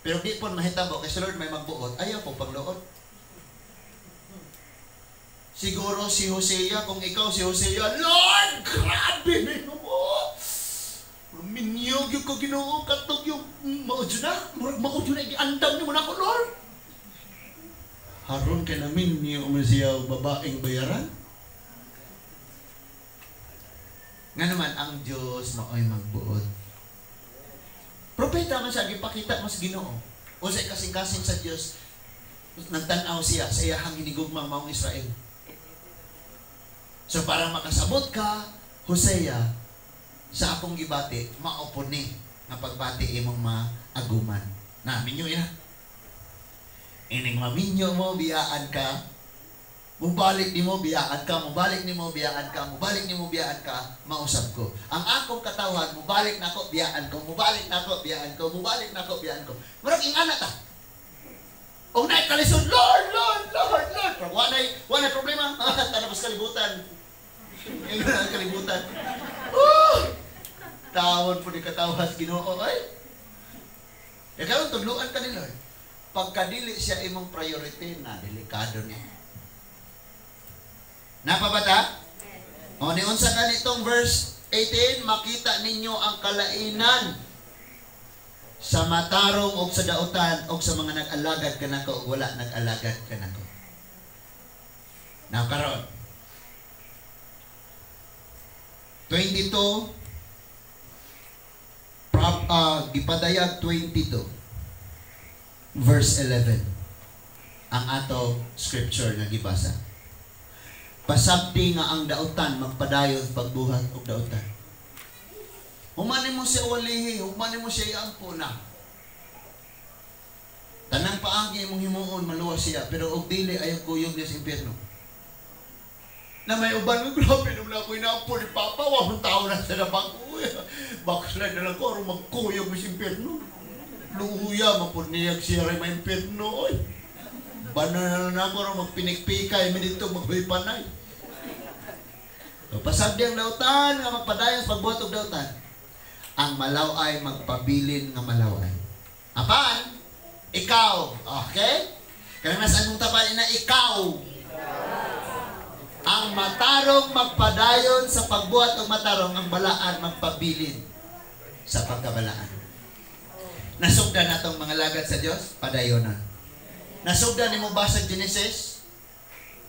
Pero di po mahitabo, kasi Lord may magbuot, ayaw po pagluot. Siguro si Hosea, kung ikaw si Hosea, Lord, grabe mo! Minyog yung ko Ginoo, katog yung maudyo na, maudyo na, iandam niyo mo na ako, Lord. Haron kay namin niyo man siya babaeng bayaran. Nga naman, ang Diyos mao'y magbuot. Propeta man siya, gipakita mas Ginoo. O sa kasing-kasing sa Diyos, nagtanaw siya sa iyahang hinigugmang maong Israel. So para makasabot ka, Hosea, sa akong gibati, mao po ni nga pagbati imong maaguman. Na, minyo ina. Ining maminyo mo, biyaan ka. Mubalik nimo, biyaan ka. Mubalik nimo, biyaan ka. Mubalik nimo, biyaan ka. Mausab ko. Ang akong katawan, mubalik nako, biyaan ko. Mubalik nako, biyaan ko. Mubalik nako, biyaan ko. Murag ingana ta. Og naay kalisod, Lord, Lord, Lord, Lord. Pero wala problema. Tanapos kalibutan. Ingana ang kalibutan. Oh! Tawon po ni katawas Ginoo ay. E karon tudluan ka ni Lord. Pagkadili siya imong priority na delikado ni. Napabata? O ni unsa kanitong verse 18, makita ninyo ang kalainan sa matarong og sa dautan og sa mga nag-alagad kanako og wala nag-alagad kanako. Now karon 22 gipadayag 22 verse 11 ang ato scripture nga gibasa. Pasabdi nga ang dautan magpadayon pagbuhat og dautan. Humanin mo siya walihi, humanin mo siya iampo na. Tanang paagi imong himuon maluwas siya, pero og dili ayaw kuyog niya sa impyerno. Na may uban, grabe naman ako inaampo ni Papa, wahong tao na sa nabang. Backslide na lang ko, aron magkuyog sa impyerno. Luya, mapurniyag siya rin may impyerno, oy. Banan na ako, aron magpinikpikay, may dito, maghuipanay. So, pasabdi ang dautan, nga magpadayon sa pagbuhat og dautan. Ang malaw-ay magpabilin nga malaw-ay. Apan, ikaw, okay? Kaya nasa anong tapan na ikaw. Ang matarong magpadayon sa pagbuhat ng matarong, ang balaan magpabilin sa pagkabalaan. Nasugdan na itong mga lagad sa Diyos, padayon na. Nasugdan ni mo ba sa Genesis?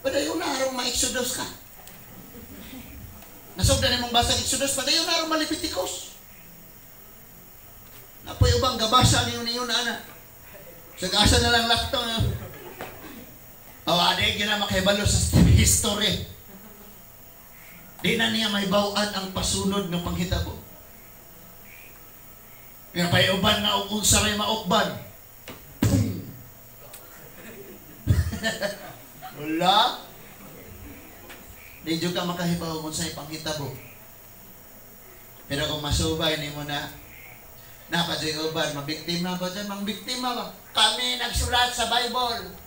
Padayon na, arong ma-Exodus ka. Nasugdan ni mong basa Exodus, padayon na, arong ma-Leviticus. Napoy ubang gabasa niyo niyo na ana. Sa asa na lang laktong. O, adi, yun na makahibalo sa history. Di na niya mahibawan ang pasunod ng panghitabo. Nga payuban nga og unsa ray maukban. Wala. Di jud ka makahibaw kung unsay panghitabo. Pero kung masubay nimo na napadyoy uban, mabiktima ba dyan? Mang biktima ba? Kami nagsulat sa Bible.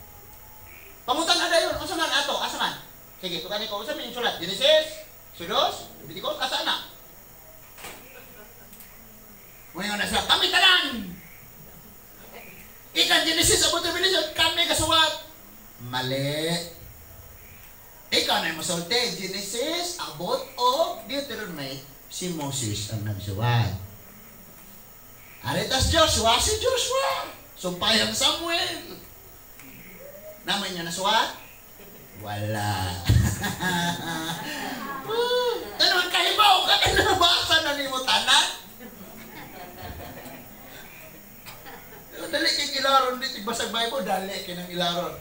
Pangutan na dayon, unsa man ato? Asa man? Sige, tukan ko unsa man sulat? Genesis, Exodus, Leviticus, asa na? Ngayon na sila, kami tanan! Ikan Genesis, abot Revelation, kami kasuwat! Mali. Ikaw na yung masulti, Genesis, abot o Deuteronomy, si Moses ang nagsuwat. Aritas Joshua, si Joshua! Sumpayang Samuel! Naman niya nasuwat? Wala. Ano ang kahibaw ka? Nabasa na ni mo tanan? Dali kay ilaron dito. Basag Bible, dali kay nang ilaron.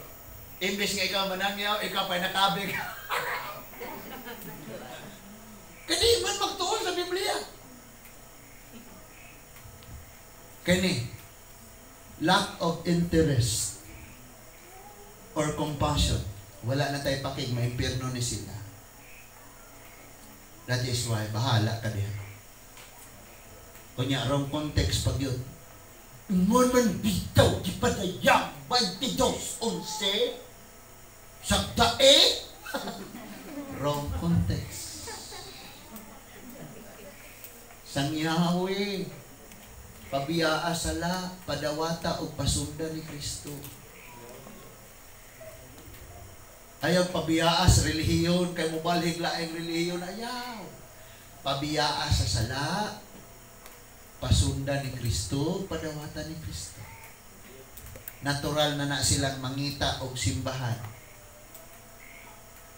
Imbes nga ikaw manangyaw, ikaw pa'y nakabig. Kani man magtuon sa Biblia. Kani, lack of interest or compassion. Wala na tayo pakig, maimpirno ni sila. That is why, bahala ka diha. Kunya, wrong context pag yun. Ingon man bitaw, gipadayag, 22:11, sa dae. Wrong context. Sang Yahweh, pabiyaa sala, padawata o pasunda ni Kristo. Ayaw pabiyaa sa relihiyon, kay mobalhig laing relihiyon, ayaw. Pabiyaa sa sala, pasunda ni Kristo, padawata ni Kristo. Natural na na silang mangita og simbahan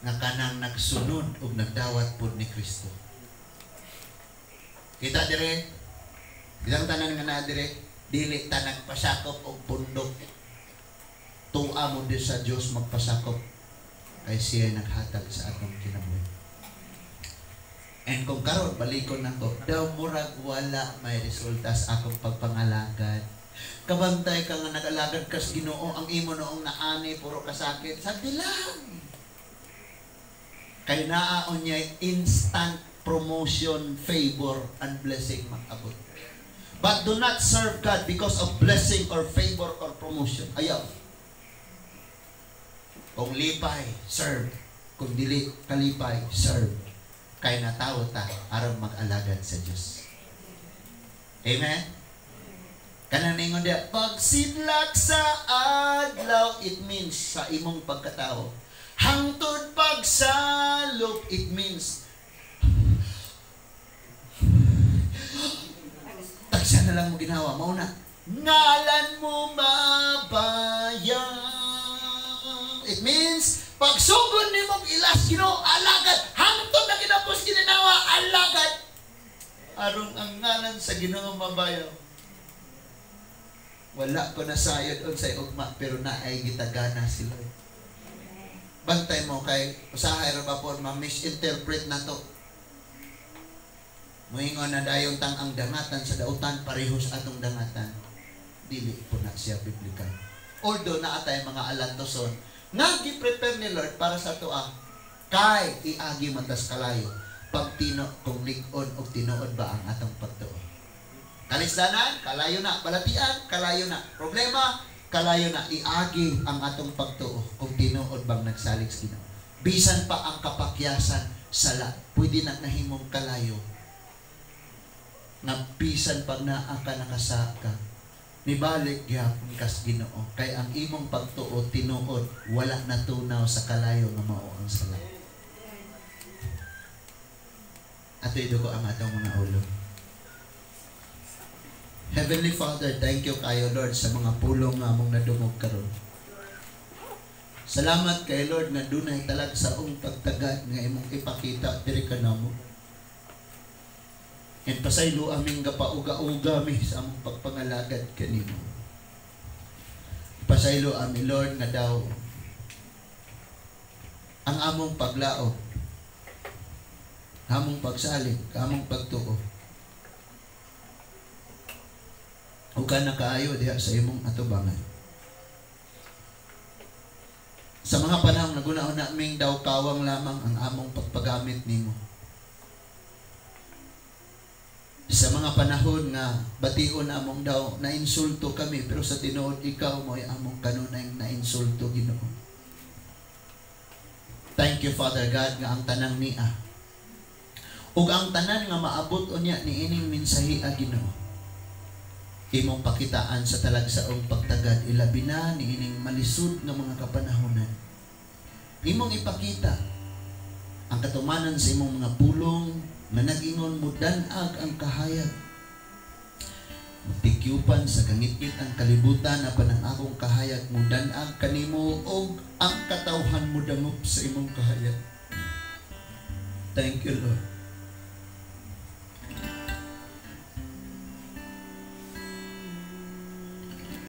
nga kanang nagsunod og nagdawat pod ni Kristo. Kita dire, bilang tanan nga naa dire, dili ta nagpasakop og pundok. Tua mo di sa Dios magpasakop kay siya naghatag sa atong kinabuhi. And kung karon balikon nako, daw murag wala may resulta sa akong pagpangalagad. Kabantay ka nga nag-alagad kas Ginoo, ang imo noong naani puro kasakit, sabi lang. Kay naa unyay instant promotion, favor, and blessing makabot. But do not serve God because of blessing or favor or promotion. Ayaw. Kung lipay, serve. Kung dili kalipay, serve. Kay natawo ta aron mag-alagad sa Dios. Amen? Kanang ningon diya, pagsidlak sa adlaw, it means sa imong pagkatao. Hangtod pagsalop, it means tagsa na lang mo ginawa, mauna. Ngalan mo mabayang. It means, pagsugod ni mong ilas, Ginoo, alagad, hangtod na ginapos gininawa, alagad. Aron ang ngalan sa Ginoo mabayaw. Wala ko nasayod unsay ugma, pero naay gitagana si Lord. Bantay mo kay usahay ra ba po ma-misinterpret na to. Moingon na dayon tang ang dangatan sa dautan pareho sa atong dangatan. Dili po na siya biblical. Although naa tay mga alantoson nga gi-prepare ni Lord para sa atoa kay iagi man tas kalayo pagtino kung lig-on og tinuod ba ang atong pagtuo. Kalisdanan, kalayo na. Balatian, kalayo na. Problema, kalayo na. Iagi ang atong pagtuo kung tinuod bang nagsalig sa Ginoo. Bisan pa ang kapakyasan, sala, pwede na nahimong kalayo. Nga bisan pag naa ka nakasaka, nibalik gihapon kas Ginoo. Kay ang imong pagtuo tinuod, wala natunaw sa kalayo nga mao ang sala. Atoy dugo ang atong mga ulo. Heavenly Father, thank you kayo Lord sa mga pulong nga among nadungog karon. Salamat kay Lord nga dunay talagsaong pagtagad nga imong ipakita diri kanamo. And pasaylo aming gapauga-uga mi sa among pagpangalagad kanimo. Pasaylo ami Lord nga daw ang among paglaom, among pagsalig, among pagtuo, ug ka nakaayo diha sa imong atubangan. Sa mga panahon naguna-una naming daw kawang lamang ang among pagpagamit nimo. Sa mga panahon nga bation among daw nainsulto kami, pero sa tinuod ikaw mo'y among kanunay nainsulto, Ginoo. Thank you Father God nga ang tanang niya ug ang tanan nga maabot unya niining mensahe, Ginoo, imong pakitaan sa talagsaong pagtagad, ilabi na niining malisod nga mga kapanahonan. Imong ipakita ang katumanan sa imong mga pulong nga nag-ingon mo dan-ag ang kahayag. Tikyupan sa kangitngit ang kalibutan apan ang akong kahayag mo dan-ag kanimo og ang katawhan mo dangop sa imong kahayag. Thank you Lord.